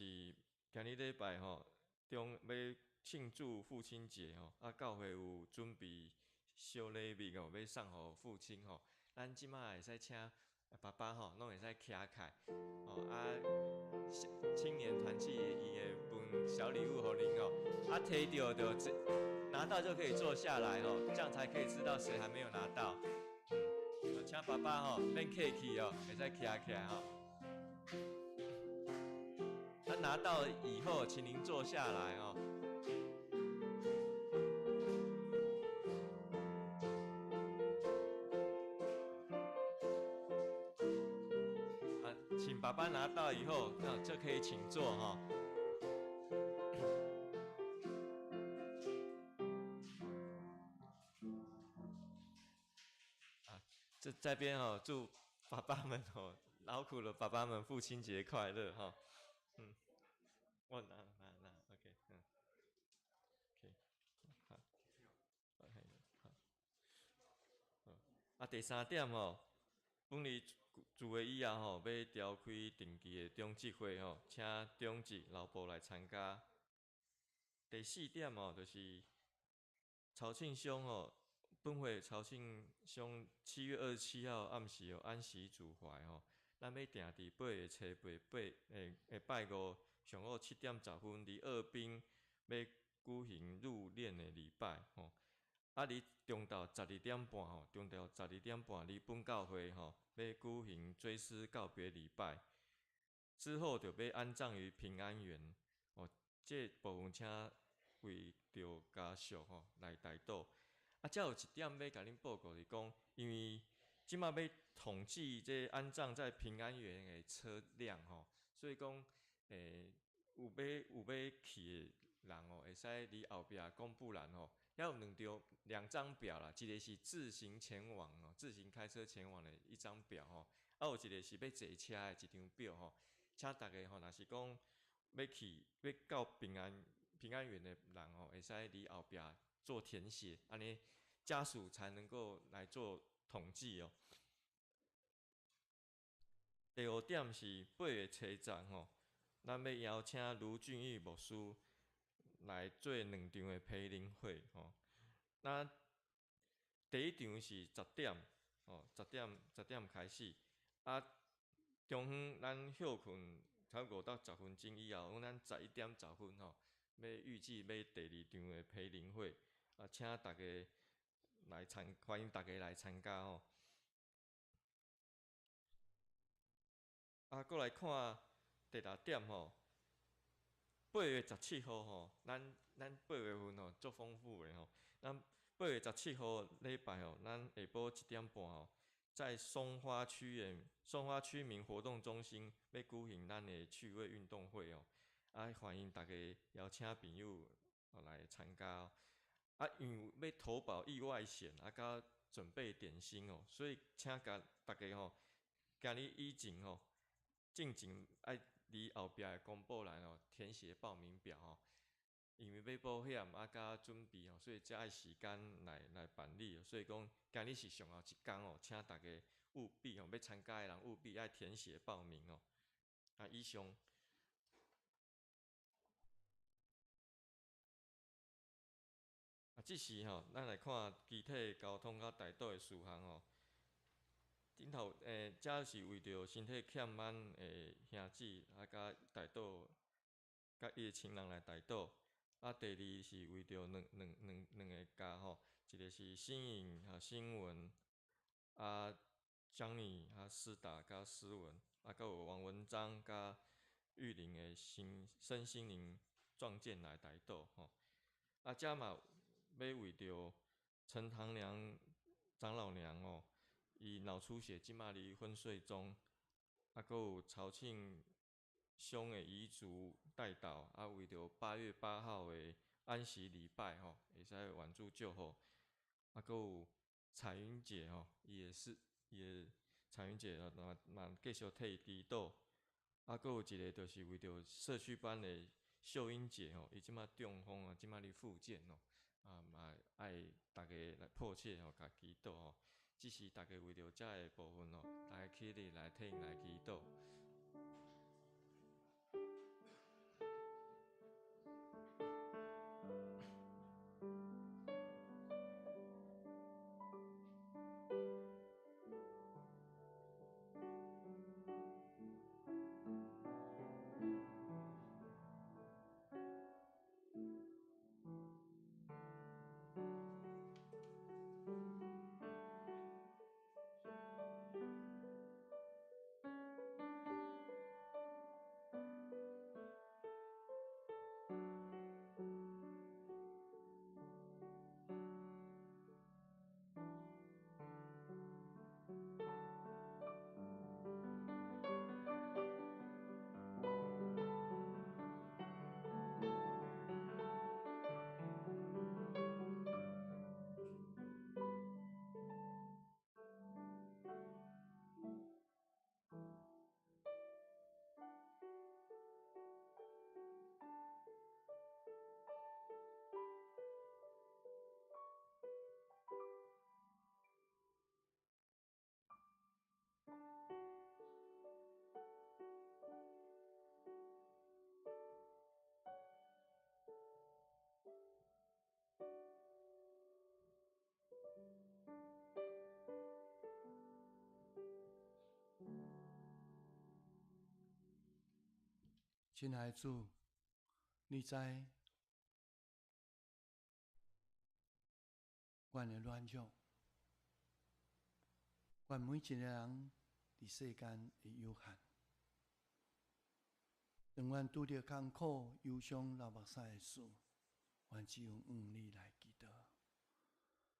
今日禮拜吼，中欲慶祝父親節吼，啊，教會有準備小禮物哦，欲送予父親吼。咱這馬會使請爸爸吼，攏會使徛起來吼，啊，青年團契伊會分小禮物予恁哦，啊，提著就拿到就可以坐下來吼，這樣才可以知道誰還沒有拿到。請爸爸吼，免客氣哦，會使徛起來吼。他拿到以後，請您坐下來哦。啊，請爸爸拿到以後，那就可以請坐哈。啊，這邊哦，祝爸爸們哦，勞苦了爸爸們，父親節快樂哈。我拿拿拿，OK，OK，好，好，好，啊，第三點吼，本日聚會以後吼，欲召開定期的長執會吼，請長執老婆來參加。第四點吼，就是曹慶兄吼，本會曹慶兄7月27號暗時有安息主懷吼，咱欲定佇8月初八八下拜五上午7點10分，佇二濱欲舉行入殮的禮拜吼。啊，佇中晝12點半吼，中晝12點半佇本教會吼，欲舉行追思告別禮拜，之後就欲安葬於平安園。哦，這部分請為著家屬吼來代禱。啊，遮有一點欲共恁報告是講，因為這馬欲統計這安葬在平安園的車輛吼，所以講，有欲去的人哦，會使佇後壁公布欄吼，遐有兩張表啦，一個是自行前往哦，自行開車前往的一張表吼，啊有一個是欲坐車的一張表吼，請大家吼，若是講欲去欲到平安園的人吼，會使佇後壁做填寫，按呢家屬才能夠來做統計哦。第五點是8月初十吼，咱欲邀請盧俊義牧師來做兩場的培靈會吼。那第一場是十點，吼，十點開始。啊，中昏咱歇睏差不多5到10分鐘以後，咱11點10分吼，欲預計欲第二場的培靈會，啊，請大家來參，歡迎大家來參加吼。啊，閣來看第六點吼，8月17號吼，咱8月份吼足豐富的吼。咱8月17號禮拜吼，咱下晡1點半吼，在松花區的松花區民活動中心欲舉行咱的趣味運動會哦。啊，歡迎大家邀請朋友來參加哦。啊，因為欲投保意外險，啊，佮準備點心哦，所以請共大家吼，今日以前吼，進前愛佇後壁的公布欄哦，填寫報名表吼。因為欲保險啊，佮準備吼，所以才愛時間來辦理。所以講，今日是上後一工哦，請大家務必吼，欲參加的人務必愛填寫報名哦。啊，以上。啊，這時吼，咱來看具體交通佮代禱的事項吼。頂頭，這是為著身體欠滿的兄姊啊，佮代禱，佮伊的親人來代禱。啊，第二是為著兩個家吼，一個是新穎啊新文，啊江妮啊思達佮思文，啊閣有王文章佮玉玲的身心靈壯健來代禱吼。啊，這嘛欲為著陳唐良长老娘哦，伊脑出血，这马伫昏睡中。啊，阁有曹庆兄的遗嘱代祷，啊，为著8月8号的安息礼拜吼，会使愿主祝福。啊，阁有彩云姐吼，伊也是，伊的彩云姐嘛嘛继续替伊祈祷。啊，阁有一个就是为著社区班的秀英姐吼，伊这马中风啊，这马伫复健哦，啊嘛爱大家来迫切吼，共祈祷吼。只是大家为著遮个部分哦，大家起立来替𪜶来祈祷。亲爱的主，你知阮的软弱，阮每一个人伫世间的有限。当阮拄著艰苦、忧伤、流目屎的事，阮只有向你来祈祷。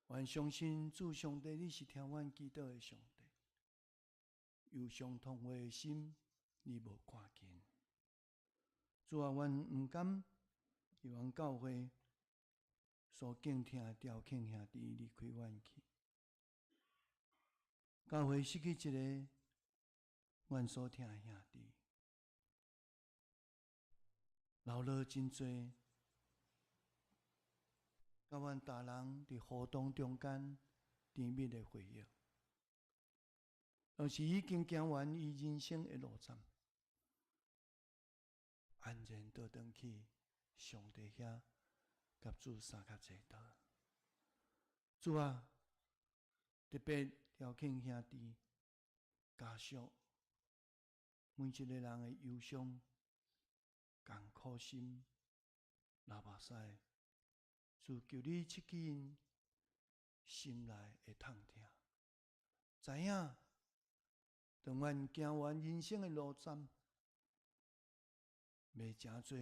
阮相信主上帝，你是听阮祈祷的上帝。忧伤痛悔的心，你无看轻。主啊，阮毋甘伫阮教会所敬疼的调庆兄弟离开阮去，教会失去一个阮所疼的兄弟，流落真济，佮阮逐人伫互动中间甜蜜的回忆，但是已经行完伊人生的路站。安然倒转去上帝遐，佮主相佮坐倒。主啊，特别调庆兄弟家属，每一个人的忧伤、艰苦心、流目屎，主求你拭去𪜶心内的痛疼。知影，当阮行完人生的路站，袂成做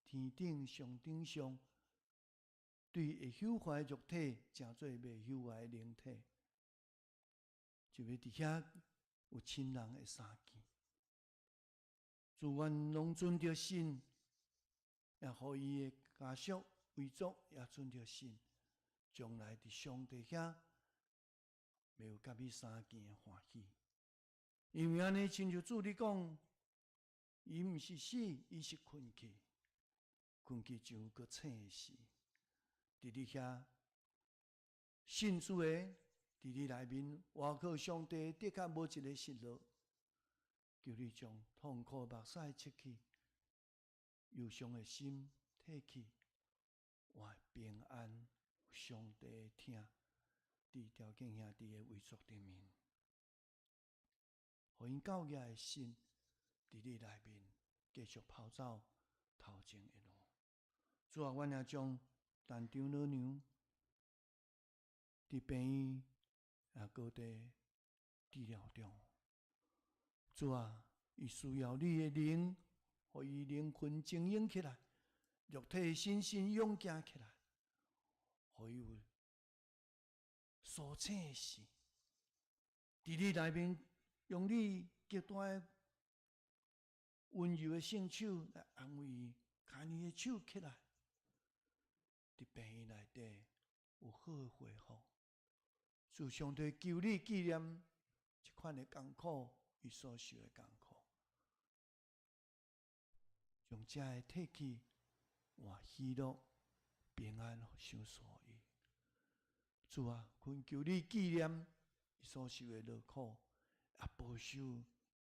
天顶上顶上，对会朽坏的肉体，成做袂朽坏的灵体，就欲伫遐有亲人的相见。主，阮拢存著信，也予伊的家属遗族也存著信，将来伫上帝遐，欲有佮你相见的欢喜。因为按呢，亲像主你讲，伊毋是死，伊是困去，困去就阁醒的时，伫你遐信主的，伫你内面，倚靠上帝，的确无一个失落。求你将痛苦目屎拭去，忧伤的心褪去，换平安，上帝的疼，伫条件兄弟的遗嘱顶面，予𪜶教业的心伫你内面继续跑走头前的路。主啊，阮也将陈长老娘伫病院也阁伫治疗中。主啊，伊需要你的灵，予伊灵魂晶莹起来，肉体身心勇健起来，予伊有苏醒时，伫你内面用你极大的温柔的圣手来安慰伊，牽伊的手起來，佇病院內底有好的恢復。主上帝求你紀念這款的艱苦，伊所受的艱苦，將這个退去，換喜樂、平安賞賜伊。主啊，懇求你紀念伊所受的勞苦，也保守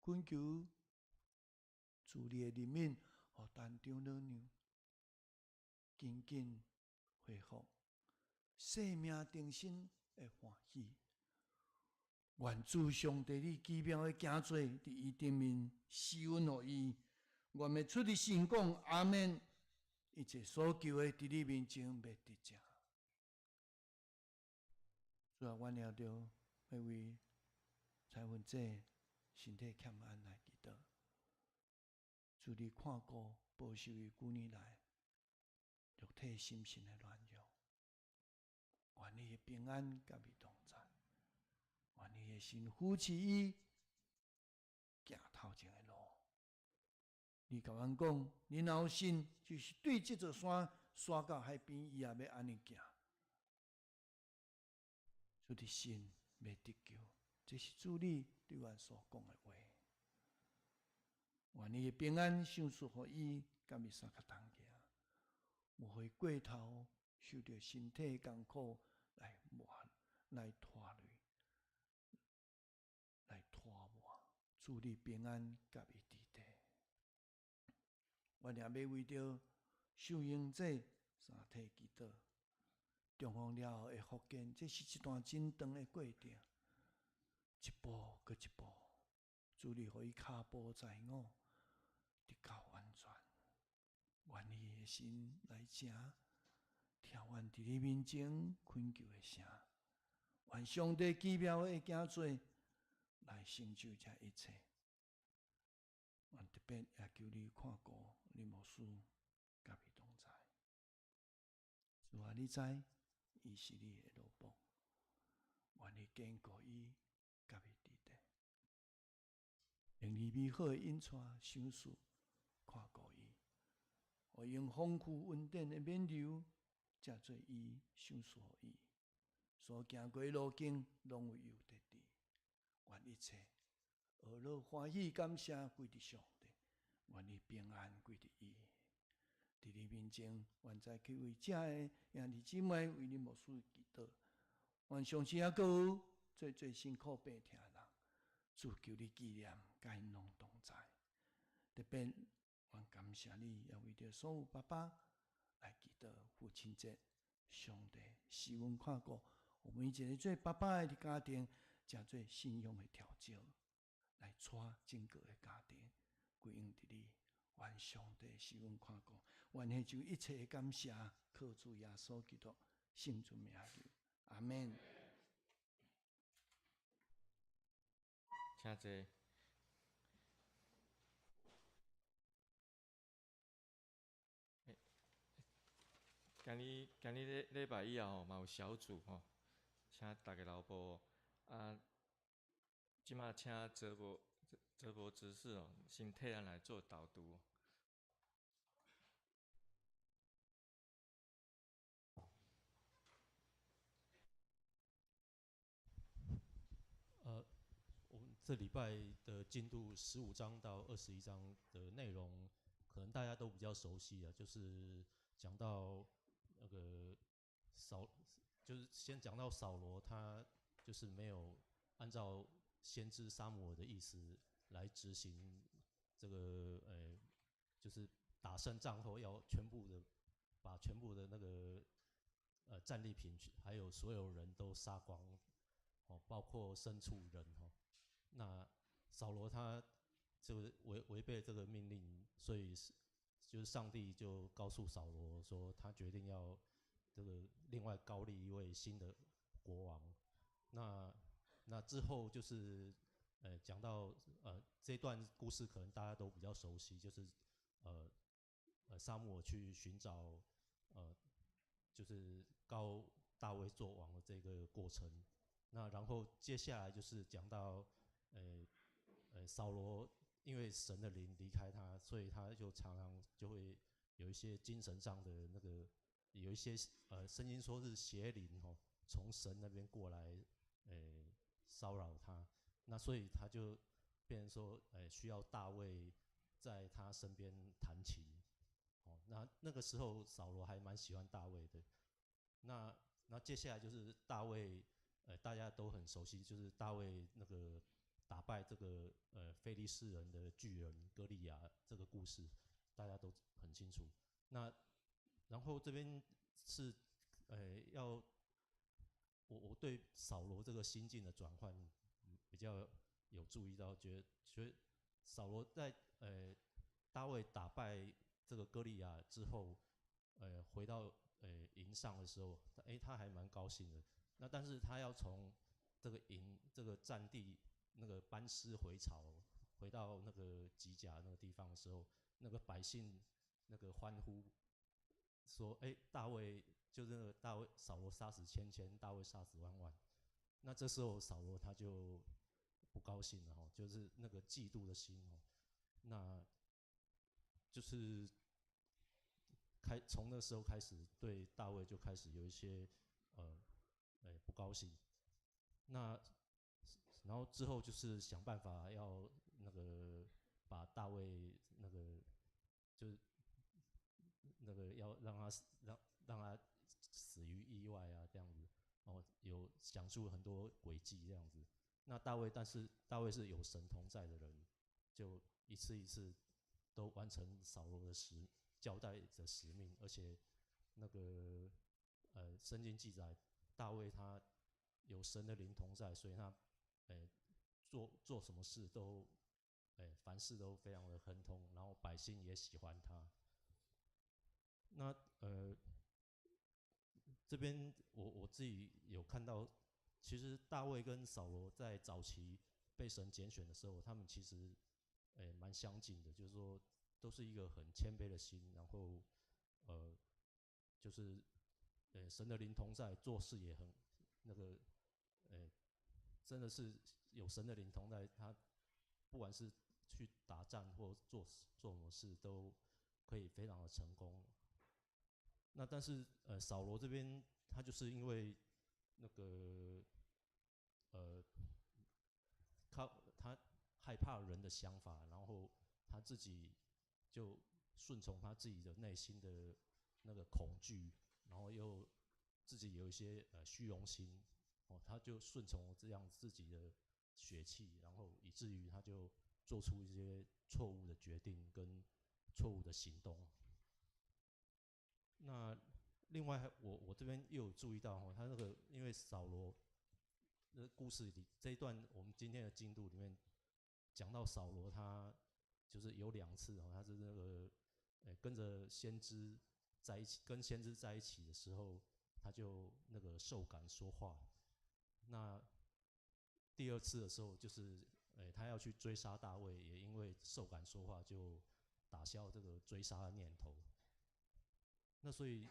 懇求主你的憐憫，予陳長老娘緊緊恢復生命重新的歡喜。願主上帝你奇妙的行做，佇伊頂面施恩予伊。願欲出的信講阿們，一切所求的佇你面前欲得著。主啊，阮也著欲為彩雲姐身體欠安來祈禱。主你看顧保守伊幾年來肉體心神的軟弱，願你的平安佮伊同在，願你的神扶持伊行頭前的路。你共阮講，你若有信，就是對這座山徙到海邊，伊也欲按呢行。主的信欲得救，這是主你對阮所講的話。願你的平安賞賜予伊，佮伊相佮同行，無予伊過頭受著身體艱苦來磨、來拖累、來拖磨。主你平安佮伊佇底。阮也欲為著秀英姐三體祈禱，中風了後的復健，這是一段真長的過程，一步閣一步，主你予伊跤步在我，得到完全。願伊的心來聽，聽阮佇你面前懇求的聲，願上帝奇妙的行做來成就這一切。願特別也求你看顧林牧師，佮伊同在。主啊，你知伊是你的奴僕，願你堅固伊，佮伊佇底，用你美好的恩賜賞賜看顧伊，予用豐富恩典的勉勵，才做伊賞賜予伊。所行過的路徑，攏為伊有得治。願一切學樂歡喜感謝歸佇上帝，願伊平安歸佇伊。佇你面前，願再去為遮的兄弟姊妹為恁牧師祈禱。願相信猶閣有濟濟辛苦病痛的人，主求你紀念，佮𪜶攏同在。特別願感謝你，也為著所有爸爸來祈禱父親節，上帝賜阮看顧，予每一个做爸爸的佇家庭，誠做信仰的調整，來帶整個的家庭歸向佇你。願上帝賜阮看顧，願獻上一切的感謝，靠主耶穌基督聖尊名求，阿們。請坐。今日今日禮禮拜以後吼，嘛有小組吼，請逐家留步。啊，這馬請澤伯澤伯執事哦，先替咱來做導讀。我們這禮拜的進度15章到21章的內容，可能大家都比較熟悉啊，就是講到那個掃，就是先講到掃羅，他就是沒有按照先知撒母耳的意思來執行這個，就是打勝仗後要全部的把全部的那個戰利品，還有所有人都殺光，哦，包括牲畜人哦。那掃羅他就違背這個命令，所以是就是上帝就告訴掃羅說，他決定要這個另外膏立一位新的國王。那之後就是講到這段故事，可能大家都比較熟悉，就是撒母耳去尋找就是膏大衛做王的這個過程。那然后接下来就是讲到，扫罗因为神的灵离开他，所以他就常常就会有一些精神上的那个，有一些圣经说是邪灵哦，从神那边过来，骚扰他。那所以他就变成说，需要大卫在他身边弹琴。哦，那那个时候扫罗还蛮喜欢大卫的。那接下来就是大卫，大家都很熟悉，就是大卫那个打败这个非利士人的巨人歌利亚这个故事，大家都很清楚。那然后这边是，要我对扫罗这个心境的转换比较有注意到，觉得扫罗在大卫打败这个歌利亚之后，回到营上的时候，哎，他还蛮高兴的。那但是他要从这个营这个战地那个班师回朝，回到那个吉甲那个地方的时候，那个百姓那个欢呼说：“哎，大卫就是那个大卫，扫罗杀死千千，大卫杀死万万。”那这时候扫罗他就不高兴了哈，就是那个嫉妒的心哦，那就是从那时候开始，对大卫就开始有一些不高兴。那然后之后就是想办法要那个把大卫那个就是那个要让他死于意外啊这样子，哦，有想出很多诡计这样子。那大卫，但是大卫是有神同在的人，就一次一次都完成扫罗的交代的使命，而且那个圣经记载，大卫他有神的灵同在，所以他做什么事都凡事都非常的亨通，然后百姓也喜欢他。那这边我自己有看到，其实大卫跟扫罗在早期被神拣选的时候，他们其实蛮相近的，就是说都是一个很谦卑的心，然后就是神的灵同在，做事也很那个真的是有神的灵同在，他不管是去打仗或做什么事，都可以非常的成功。那但是扫罗这边他就是因为那个靠他害怕人的想法，然后他自己就顺从他自己的内心的那个恐惧，然后又自己有一些虚荣心，哦，他就顺从这样自己的血气，然后以至于他就做出一些错误的决定跟错误的行动。那另外，我这边又有注意到哈，他那个因为扫罗那故事里这一段，我们今天的进度里面讲到扫罗，他就是有两次哦，他是那个跟着先知在一起，跟先知在一起的时候，他就那个受感说话。那第二次的时候，就是他要去追杀大卫，也因为受感说话，就打消这个追杀的念头。那所以，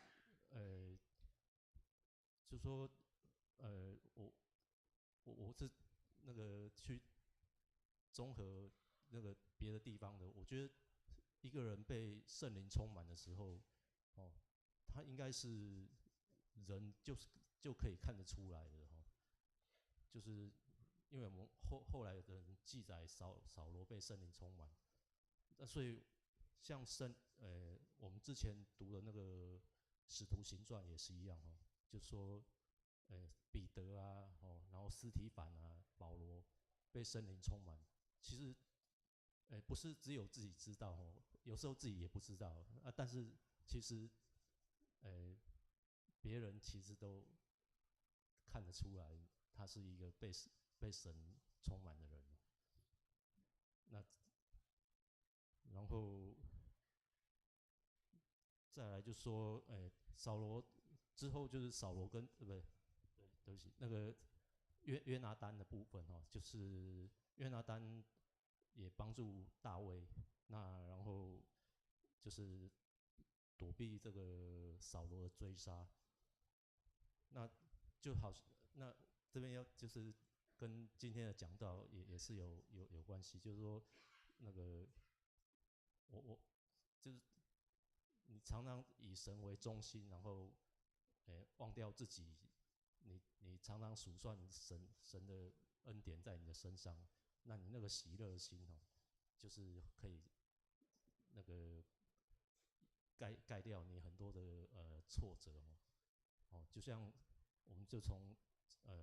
就说，我是那个去综合那个别的地方的，我觉得一个人被圣灵充满的时候，哦，他应该是人就是就可以看得出来的哈，就是因为我们后来的人记载扫罗被圣灵充满，那所以像我们之前读的那个《使徒行传》也是一样哦，就说，彼得啊，哦，然后司提反啊，保罗被圣灵充满，其实，不是只有自己知道哦，有时候自己也不知道啊，但是其实，别人其实都看得出来，他是一个被神充满的人。那，然后再来就说，扫罗之后就是扫罗跟不对，对不起，那个约拿单的部分哦，就是约拿单也帮助大卫，那然后就是躲避这个扫罗的追杀，那就好，那这边要就是跟今天的讲道也是有关系，就是说那个我就是你常常以神为中心，然后忘掉自己，你常常数算神的恩典在你的身上，那你那个喜乐的心哦，就是可以那个盖掉你很多的挫折哦，哦，就像我们就从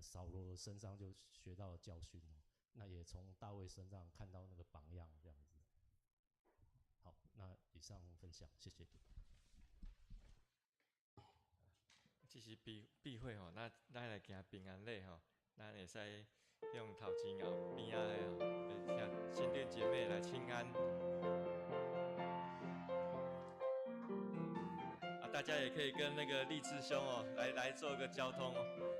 扫罗身上就学到了教训哦，那也从大卫身上看到那个榜样这样子。好，那以上分享，谢谢。这是避会吼，咱来行平安礼吼，咱會使用頭前後邊仔的吼，請新店姐妹來請安。啊，大家也可以跟那個立志兄哦，來做個交通哦。